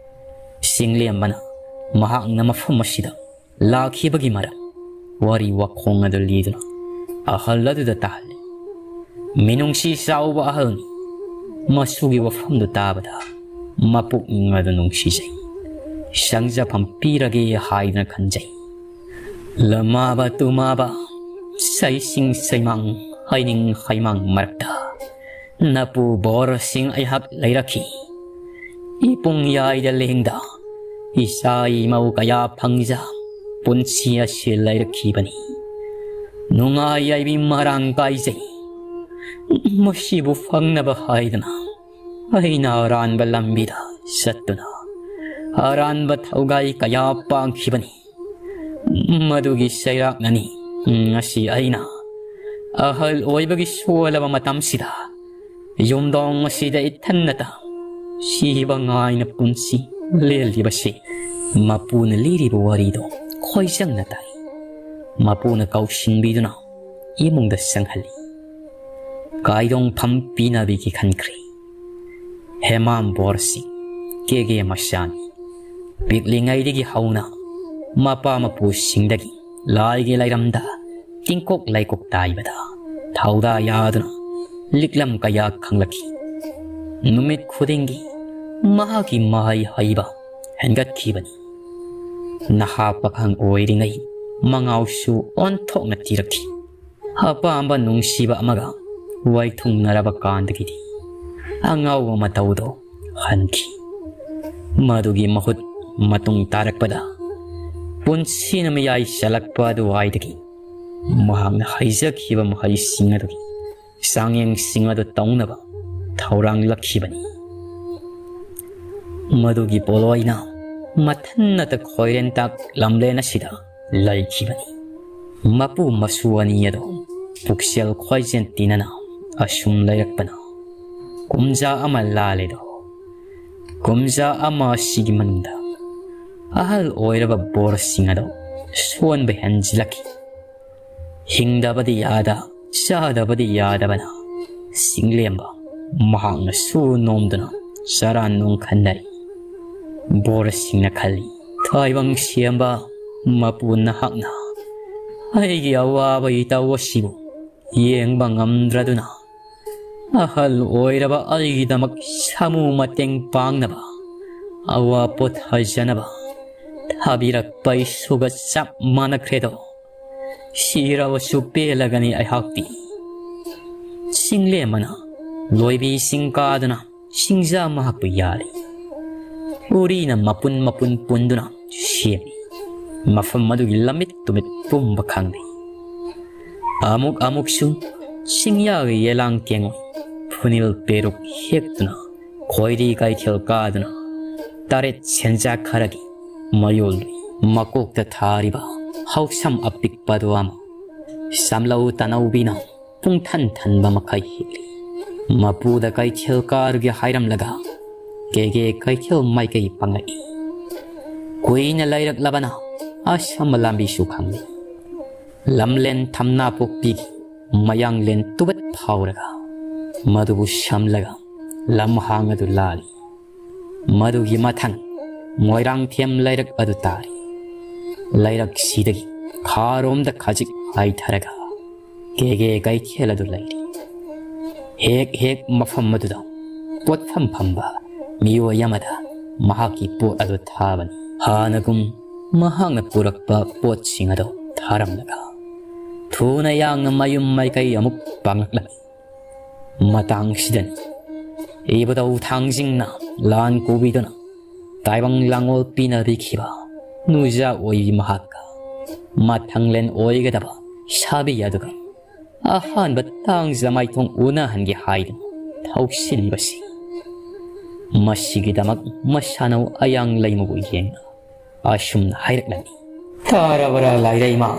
ꯆꯤꯡꯂꯦꯝꯕꯅ ꯃꯍꯥꯛꯅ ꯃꯐꯝ ꯑꯁꯤꯗ ꯂꯥꯛꯈꯤꯕꯒꯤ ꯃꯔꯝ, ꯋꯥꯔꯤ ꯋꯥꯈꯣꯡ ꯑꯗꯨ ꯂꯤꯗꯨꯅ ꯑꯍꯜ ꯑꯗꯨꯗ ꯇꯥꯍꯜꯂꯤ꯫ ꯃꯤꯅꯨꯡꯁꯤ ꯆꯥꯎꯕ ꯑꯍꯜꯅꯤ꯫ ꯃꯁꯨꯒꯤ ꯋꯥꯐꯝꯗꯨ ꯇꯥꯕꯗ ꯃꯄꯨꯛꯅꯤꯡ ꯑꯗꯨ ꯅꯨꯡꯁꯤꯖꯩ꯫ ꯁꯪꯖꯐꯝ ꯄꯤꯔꯒꯦ ꯍꯥꯏꯗꯨꯅ ꯈꯟꯖꯩ꯫ ꯂꯃꯥꯕ ꯇꯨꯃꯥꯕ, ꯁꯩꯁꯤꯡ ꯁꯩꯃꯥꯡ, ꯍꯩꯅꯤꯡ ꯍꯩꯃꯥꯡ ꯃꯔꯛꯇ ꯅꯄꯨ ꯕꯣꯔꯁꯤꯡ ꯑꯩꯍꯥꯛ ꯂꯩꯔꯛꯈꯤ꯫ ꯏꯄꯨꯡ ꯌꯥꯏꯗ ꯂꯦꯡꯗ ꯏꯆꯥ ꯏꯃꯧ ꯀꯌꯥ ꯐꯪꯖ ꯄꯨꯟꯁꯤ ꯑꯁꯤ ꯂꯩꯔꯛꯈꯤꯕꯅꯤ꯫ ꯅꯨꯡꯉꯥꯏ ꯌꯥꯏꯕꯤ ꯃꯔꯥꯡ ꯀꯥꯏꯖꯩ꯫ ꯃꯁꯤꯕꯨ ꯐꯪꯅꯕ ꯍꯥꯏꯗꯅ ꯑꯩꯅ ꯑꯔꯥꯟꯕ ꯂꯝꯕꯤꯗ ꯆꯠꯇꯨꯅ ꯑꯔꯥꯟꯕ ꯊꯧꯒꯥꯏ ꯀꯌꯥ ꯄꯥꯡꯈꯤꯕꯅꯤ꯫ ꯃꯗꯨꯒꯤ ꯆꯩꯔꯥꯛꯅꯅꯤ ꯉꯁꯤ ꯑꯩꯅ ꯑꯍꯜ ꯑꯣꯏꯕꯒꯤ ꯁꯣꯜꯂꯕ ꯃꯇꯝꯁꯤꯗ ꯌꯨꯝꯗꯣꯡ ꯑꯁꯤꯗ ꯏꯊꯟꯅꯇ ꯁꯤꯕ ꯉꯥꯏꯅ ꯄꯨꯟꯁꯤ ꯂꯦꯜꯂꯤꯕꯁꯤ꯫" ꯃꯄꯨꯅ ꯂꯤꯔꯤꯕ ꯋꯥꯔꯤꯗꯣ ꯈꯣꯏꯖꯪꯅ ꯇꯥꯏ꯫ ꯃꯄꯨꯅ ꯀꯧꯁꯤꯟꯕꯤꯗꯨꯅ ꯏꯃꯨꯡꯗ ꯆꯪꯍꯜꯂꯤ꯫ ꯀꯥꯏꯗꯣꯡꯐꯝ ꯄꯤꯅꯕꯤꯒꯦ ꯈꯟꯈ꯭ꯔꯦ꯫ ꯍꯦꯃꯥꯝ ꯕꯣꯔꯁꯤ ꯀꯦꯒꯦ ꯃꯆꯥꯅꯤ꯫ ꯄꯤꯛꯂꯤꯉꯩꯗꯒꯤ ꯍꯧꯅ ꯃꯄꯥ ꯃꯄꯨꯁꯤꯡꯗꯒꯤ ꯂꯥꯏꯒꯤ ꯂꯥꯏꯔꯝꯗ ꯇꯤꯡꯀꯣꯛ ꯂꯥꯏꯀꯣꯛ ꯇꯥꯏꯕꯗ ꯊꯧꯗꯥ ꯌꯥꯗꯨꯅ ꯂꯤꯛꯂꯝ ꯀꯌꯥ ꯈꯪꯂꯛꯈꯤ꯫ ꯅꯨꯃꯤꯠ ꯈꯨꯗꯤꯡꯒꯤ ꯃꯍꯥꯛꯀꯤ ꯃꯍꯩ ꯍꯩꯕ ꯍꯦꯟꯒꯠꯈꯤꯕꯅꯤ꯫ ꯅꯍꯥ ꯄꯥꯈꯪ ꯑꯣꯏꯔꯤꯉꯩ ꯃꯉꯥꯎꯁꯨ ꯑꯣꯟꯊꯣꯛꯅ ꯊꯤꯔꯛꯈꯤ꯫ ꯑꯄꯥꯝꯕ ꯅꯨꯡꯁꯤꯕ ꯑꯃꯒ ꯋꯥꯏꯊꯨꯡꯅꯔꯕ ꯀꯥꯟꯗꯒꯤꯗꯤ ꯑꯉꯥꯎꯕ ꯃꯇꯧꯗꯣ ꯍꯟꯈꯤ꯫ ꯃꯗꯨꯒꯤ ꯃꯍꯨꯠ ꯃꯇꯨꯡ ꯇꯥꯔꯛꯄꯗ ꯄꯨꯟꯁꯤꯅ ꯃꯌꯥꯏ ꯆꯜꯂꯛꯄ ꯑꯗꯨꯋꯥꯏꯗꯒꯤ ꯃꯍꯥꯛꯅ ꯍꯩꯖꯈꯤꯕ ꯃꯍꯩꯁꯤꯡ ꯑꯗꯨꯒꯤ ꯆꯥꯡꯌꯦꯡꯁꯤꯡ ꯑꯗꯨ ꯇꯧꯅꯕ ꯊꯧꯔꯥꯡꯂꯛꯈꯤꯕꯅꯤ꯫ ꯃꯗꯨꯒꯤ ꯄꯣꯠꯂꯣꯏꯅ ꯃꯊꯟꯅꯇ ꯈꯣꯏꯔꯦꯟꯇꯥꯛ ꯂꯝꯂꯦꯟ ꯑꯁꯤꯗ ꯂꯩꯈꯤꯕꯅꯤ꯫ ꯃꯄꯨ ꯃꯁꯨ ꯑꯅꯤ ꯑꯗꯨ ꯄꯨꯛꯆꯦꯜ ꯈ꯭ꯋꯥꯏꯖꯦꯟ ꯇꯤꯟꯅꯅ ꯑꯁꯨꯝ ꯂꯩꯔꯛꯄꯅ ꯀꯨꯝꯖꯥ ꯑꯃ ꯂꯥꯜꯂꯦꯗꯣ꯫ ꯀꯨꯝꯖꯥ ꯑꯃ ꯑꯁꯤꯒꯤ ꯃꯅꯨꯡꯗ ꯑꯍꯜ ꯑꯣꯏꯔꯕ ꯕꯣꯔꯁꯤꯡ ꯑꯗꯨ ꯁꯣꯟꯕ ꯍꯦꯟꯖꯤꯜꯂꯛꯈꯤ꯫ ꯍꯤꯡꯗꯕꯗꯤ ꯌꯥꯗ, ꯆꯥꯗꯕꯗꯤ ꯌꯥꯗꯕꯅ ꯆꯤꯡꯂꯦꯝꯕ ꯃꯍꯥꯛꯅ ꯁꯨ ꯅꯣꯝꯗꯨꯅ ꯆꯔꯥ ꯅꯨꯡ ꯈꯟꯅꯔꯤ꯫ ꯕꯣꯔꯁꯤꯡꯅ ꯈꯜꯂꯤ, ꯇꯥꯏꯕꯪ ꯁꯦꯝꯕ ꯃꯄꯨ ꯅꯍꯥꯛꯅ ꯑꯩꯒꯤ ꯑꯋꯥꯕ ꯏꯇꯧ ꯑꯁꯤꯕꯨ ꯌꯦꯡꯕ ꯉꯝꯗ꯭ꯔꯗꯨꯅ ꯑꯍꯜ ꯑꯣꯏꯔꯕ ꯑꯩꯒꯤꯗꯃꯛ ꯁꯥꯃꯨ ꯃꯇꯦꯡ ꯄꯥꯡꯅꯕ, ꯑꯋꯥ ꯄꯣꯊꯥꯖꯅꯕ ꯊꯥꯕꯤꯔꯛꯄ ꯏꯁꯨꯒ ꯆꯞ ꯃꯥꯟꯅꯈ꯭ꯔꯦꯗꯣ꯫ ꯁꯤꯔꯕꯁꯨ ꯄꯦꯜꯂꯒꯅꯤ ꯑꯩꯍꯥꯛꯇꯤ꯫ ꯆꯤꯡꯂꯦꯝꯕꯅ ꯂꯣꯏꯕꯤ ꯆꯤꯡ ꯀꯥꯗꯨꯅ ꯆꯤꯡꯖꯥ ꯃꯍꯥꯛꯄꯨ ꯌꯥꯜꯂꯤ꯫ ꯎꯔꯤꯅ ꯃꯄꯨꯟ ꯃꯄꯨꯟ ꯄꯨꯟꯗꯨꯅ ꯁꯦꯝꯃꯤ꯫ ꯃꯐꯝ ꯑꯗꯨꯒꯤ ꯂꯝꯃꯤꯠ ꯇꯨꯃꯤꯠ ꯄꯨꯝꯕ ꯈꯪꯗꯦ꯫ ꯑꯃꯨꯛ ꯑꯃꯨꯛꯁꯨ ꯆꯤꯡꯌꯥꯒꯤ ꯌꯦꯂꯥꯡ ꯀꯦꯡꯉꯣꯏ ꯐꯨꯅꯤꯜ ꯄꯦꯔꯨꯛ ꯍꯦꯛꯇꯨꯅ ꯈꯣꯏꯔꯤ ꯀꯩꯊꯦꯜ ꯀꯥꯗꯨꯅ ꯇꯔꯦꯠ ꯁꯦꯟꯖꯥ ꯈꯔꯒꯤ ꯃꯌꯣꯜ ꯃꯀꯣꯛꯇ ꯊꯥꯔꯤꯕ ꯍꯧꯁꯝ ꯑꯄꯤꯛꯄꯗꯨ ꯑꯃ ꯁꯝꯂꯧ ꯇꯅꯧꯕꯤꯅ ꯄꯨꯡꯊꯟ ꯊꯟꯕ ꯃꯈꯩ ꯍꯤꯛꯂꯤ꯫ ꯃꯄꯨꯗ ꯀꯩꯊꯦꯜ ꯀꯥꯔꯨꯒꯦ ꯍꯥꯏꯔꯝꯂꯒ ꯀꯦꯒꯦ ꯀꯩꯊꯦꯜ ꯃꯥꯏꯀꯩ ꯄꯪꯂꯛꯏ꯫ ꯀꯨꯏꯅ ꯂꯩꯔꯛꯂꯕꯅ ꯑꯁꯝꯕ ꯂꯝꯕꯤꯁꯨ ꯈꯪꯂꯤ꯫ ꯂꯝꯂꯦꯟ ꯊꯝꯅꯥ ꯄꯣꯛꯄꯤꯒꯤ ꯃꯌꯥꯡꯂꯦꯟ ꯇꯨꯕꯠ ꯐꯥꯎꯔꯒ ꯃꯗꯨꯕꯨ ꯁꯝꯂꯒ ꯂꯝꯍꯥꯡ ꯑꯗꯨ ꯂꯥꯜꯂꯤ꯫ ꯃꯗꯨꯒꯤ ꯃꯊꯪ ꯃꯣꯏꯔꯥꯡꯊꯦꯝ ꯂꯩꯔꯛ ꯑꯗꯨ ꯇꯥꯔꯤ꯫ ꯂꯩꯔꯛꯁꯤꯗꯒꯤ ꯈꯥꯔꯣꯝꯗ ꯈꯖꯤꯛ ꯍꯥꯏꯊꯔꯒ ꯀꯦꯒꯦ ꯀꯩꯊꯦꯜ ꯑꯗꯨ ꯂꯩꯔꯤ꯫ ꯍꯦꯛ ꯍꯦꯛ ꯃꯐꯝ ꯑꯗꯨꯗ ꯄꯣꯠꯐꯝ ꯐꯝꯕ ꯃꯤꯑꯣꯏ ꯑꯃꯗ ꯃꯍꯥꯛꯀꯤ ꯄꯣꯠ ꯑꯗꯨ ꯊꯥꯕꯅꯤ꯫ ꯍꯥꯟꯅꯒꯨꯝ ꯃꯍꯥꯛꯅ ꯄꯨꯔꯛꯄ ꯄꯣꯠꯁꯤꯡ ꯑꯗꯨ ꯊꯥꯔꯝꯂꯒ ꯊꯨꯅ ꯌꯥꯡꯅ ꯃꯌꯨꯝ ꯃꯥꯏꯀꯩ ꯑꯃꯨꯛ ꯄꯥꯡꯂꯛꯂꯝꯃꯤ꯫ ꯃꯇꯥꯡꯁꯤꯗꯅꯤ ꯏꯕꯨꯙꯧ ꯊꯥꯡꯖꯤꯡꯅ ꯂꯥꯟ ꯀꯣꯕꯤꯗꯨꯅ ꯇꯥꯏꯕꯪ ꯂꯥꯡꯑꯣꯜ ꯄꯤꯅꯕꯤꯈꯤꯕ ꯅꯨꯖꯥ ꯑꯣꯏꯕꯤ ꯃꯍꯥꯛꯀ ꯃꯊꯪꯂꯦꯟ ꯑꯣꯏꯒꯗꯕ ꯁꯥꯕꯤ ꯑꯗꯨꯒ ꯑꯍꯥꯟꯕ ꯇꯥꯡꯖ ꯃꯥꯏꯊꯣꯡ ꯎꯅꯍꯟꯒꯦ ꯍꯥꯏꯗꯨꯅ ꯊꯧꯁꯤꯜꯂꯤꯕꯁꯤ꯫ ꯃꯁꯤꯒꯤꯗꯃꯛ ꯃꯁꯥꯅꯧ ꯑꯌꯥꯡ ꯂꯩꯃꯕꯨ ꯌꯦꯡꯅ ꯑꯁꯨꯝꯅ ꯍꯥꯏꯔꯛꯂꯝꯃꯤ꯫ "ꯇꯥꯔꯕꯔꯥ ꯂꯥꯏꯔꯩꯃ?"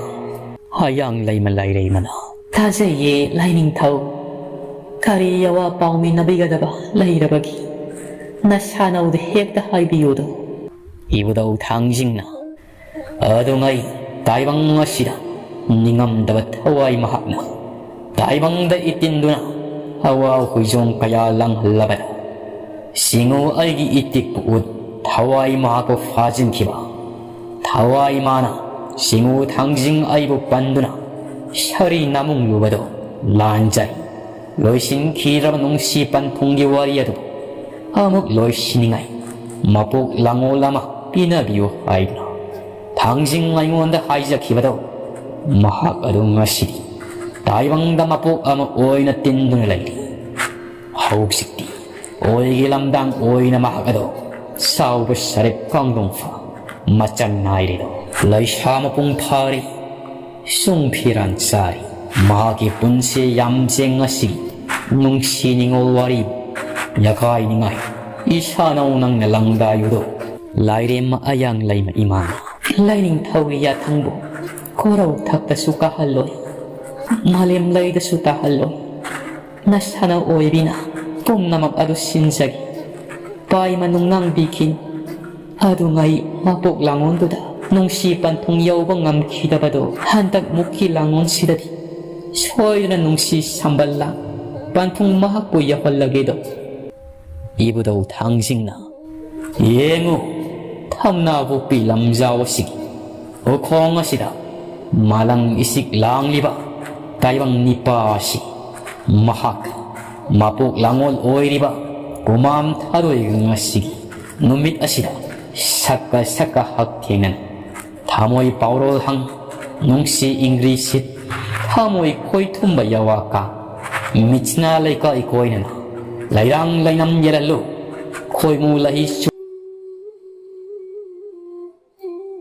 ꯑꯌꯥꯡ ꯂꯩꯃ ꯂꯥꯏꯔꯩꯃꯅ, "ꯇꯥꯖꯩꯌꯦ ꯂꯥꯏꯅꯤꯡꯊꯧ꯫ ꯀꯔꯤ ꯑꯋꯥ ꯄꯥꯎꯃꯤꯟꯅꯕꯤꯒꯗꯕ ꯂꯩꯔꯕꯒꯦ? ꯅꯁꯥꯅꯧꯗ ꯍꯦꯛꯇ ꯍꯥꯏꯕꯤꯌꯨꯗꯣ꯫" ꯏꯕꯨꯙꯧ ꯊꯥꯡꯖꯤꯡꯅ, "ꯑꯗꯨꯉꯩ ꯇꯥꯏꯕꯪ ꯑꯁꯤꯗ ꯅꯤꯡꯉꯝꯗꯕ ꯊꯋꯥꯏ ꯃꯍꯥꯛꯅ ꯇꯥꯏꯕꯪꯗ ꯏꯇꯤꯟꯗꯨꯅ ꯑꯋꯥ ꯍꯨꯏꯖꯣꯡ ꯀꯌꯥ ꯂꯪꯍꯜꯂꯕꯗ ꯁꯤꯡꯉꯨ ꯑꯩꯒꯤ ꯏꯇꯤꯛꯄꯨ ꯎꯠ ꯊꯋꯥꯏ ꯃꯍꯥꯛꯄꯨ ꯐꯥꯖꯤꯟꯈꯤꯕ꯫ ꯊꯋꯥꯏ ꯃꯥꯅ ꯁꯤꯡꯉꯨ ꯊꯥꯡꯖꯤꯡ ꯑꯩꯕꯨ ꯄꯟꯗꯨꯅ ꯁꯥꯔꯤ ꯅꯃꯨꯡꯂꯨꯕꯗꯣ ꯂꯥꯟꯖꯩ꯫ ꯂꯣꯏꯁꯤꯟꯈꯤꯗ꯭ꯔꯕ ꯅꯨꯡꯁꯤ ꯄꯟꯊꯨꯡꯒꯤ ꯋꯥꯔꯤ ꯑꯗꯨ ꯑꯃꯨꯛ ꯂꯣꯏꯁꯤꯟꯅꯤꯡꯉꯥꯏ ꯃꯄꯣꯛ ꯂꯥꯡꯑꯣꯜ ꯑꯃ ꯄꯤꯅꯕꯤꯌꯨ ꯍꯥꯏꯗꯨꯅ ꯊꯥꯡꯖꯤꯡ ꯑꯩꯉꯣꯟꯗ ꯍꯥꯏꯖꯈꯤꯕꯗꯣ ꯃꯍꯥꯛ ꯑꯗꯨ ꯉꯁꯤꯗꯤ ꯇꯥꯏꯕꯪꯗ ꯃꯄꯣꯛ ꯑꯃ ꯑꯣꯏꯅ ꯇꯤꯟꯗꯨꯅ ꯂꯩꯔꯤ꯫ ꯍꯧꯖꯤꯛꯇꯤ ꯑꯣꯏꯒꯤ ꯂꯝꯗꯥꯡ ꯑꯣꯏꯅ ꯃꯍꯥꯛ ꯑꯗꯣ ꯆꯥꯎꯕ ꯁꯔꯦꯞ ꯀꯥꯡꯗꯣꯡꯐ ꯃꯆꯪ ꯅꯥꯏꯔꯦꯗꯣ꯫ ꯂꯩꯁꯥ ꯃꯄꯨꯡ ꯐꯥꯔꯦ, ꯁꯨꯡ ꯐꯤꯔꯥꯟ ꯆꯥꯔꯦ꯫ ꯃꯍꯥꯛꯀꯤ ꯄꯨꯟꯁꯤ ꯌꯥꯝꯖꯦꯡ ꯑꯁꯤꯒꯤ ꯅꯨꯡꯁꯤ ꯅꯤꯉꯣꯜ ꯋꯥꯔꯤ ꯌꯥꯀꯥꯏꯅꯤꯡꯉꯥꯏ ꯏꯁꯥꯅꯧ ꯅꯪꯅ ꯂꯪꯗꯥꯏꯌꯨꯗꯣ ꯂꯥꯏꯔꯦꯝꯃ ꯑꯌꯥꯡ ꯂꯩꯃ ꯏꯃꯥꯅ꯫ ꯂꯥꯏꯅꯤꯡꯊꯧꯒꯤ ꯌꯥꯊꯪꯕꯨ ꯀꯣꯔꯧ ꯊꯛꯇꯁꯨ ꯀꯥꯍꯜꯂꯣꯏ, ꯃꯥꯂꯦꯝ ꯂꯩꯗꯁꯨ ꯇꯥꯍꯜꯂꯣꯏ꯫ ꯅꯁꯥꯅ ꯑꯣꯏꯕꯤꯅ ꯄꯨꯝꯅꯃꯛ ꯑꯗꯨ ꯁꯤꯟꯖꯒꯦ꯫ ꯄꯥꯏꯃ ꯅꯨꯡꯅꯥꯡꯕꯤꯈꯤꯅꯤ꯫ ꯑꯗꯨꯉꯩ ꯃꯄꯣꯛ ꯂꯥꯡꯑꯣꯟꯗꯨꯗ ꯅꯨꯡꯁꯤ ꯄꯟꯊꯨꯡ ꯌꯧꯕ ꯉꯝꯈꯤꯗꯕꯗꯣ ꯍꯟꯗꯛ ꯃꯨꯛꯀꯤ ꯂꯥꯡꯑꯣꯟꯁꯤꯗꯗꯤ ꯁꯣꯏꯗꯅ ꯅꯨꯡꯁꯤ ꯁꯝꯕꯜ ꯂꯥꯡ ꯄꯟꯊꯨꯡ ꯃꯍꯥꯛꯄꯨ ꯌꯧꯍꯜꯂꯒꯦꯗꯣ꯫ ꯏꯕꯨꯙꯧ ꯊꯥꯡꯖꯤꯡꯅ, ꯌꯦꯡꯉꯨ, ꯊꯝꯅꯥ ꯄꯣꯛꯄꯤ ꯂꯝꯖꯥꯎ ꯑꯁꯤꯒꯤ ꯎꯈꯣꯡ ꯑꯁꯤꯗ ꯃꯥꯂꯪ ꯏꯁꯤꯛ ꯂꯥꯡꯂꯤꯕ ꯇꯥꯏꯕꯪ ꯅꯤꯄꯥ ꯑꯁꯤ ꯃꯍꯥꯛ ꯃꯄꯣꯛ ꯂꯥꯡꯉꯣꯜ ꯑꯣꯏꯔꯤꯕ ꯄꯨꯃꯥꯝ ꯊꯥꯔꯣꯏꯒ ꯉꯁꯤꯒꯤ ꯅꯨꯃꯤꯠ ꯑꯁꯤꯗ ꯁꯛꯀ ꯁꯛꯀ ꯍꯛꯊꯦꯡꯅꯅ ꯊꯃꯣꯏ ꯄꯥꯎꯔꯣꯜ ꯍꯪ ꯅꯨꯡꯁꯤ ꯏꯪꯒ꯭ꯔꯤ ꯁꯤꯠ ꯊꯃꯣꯏ ꯈꯣꯏ ꯊꯨꯝꯕ ꯌꯥꯋꯥ ꯀꯥ ꯃꯤꯠꯁꯤꯅ ꯂꯩꯀꯥꯏ ꯀꯣꯏꯅꯅ ꯂꯩꯔꯥꯡ ꯂꯩꯅꯝ ꯌꯦꯜꯍꯜꯂꯨ ꯈꯣꯏꯃꯨ ꯂꯍꯤ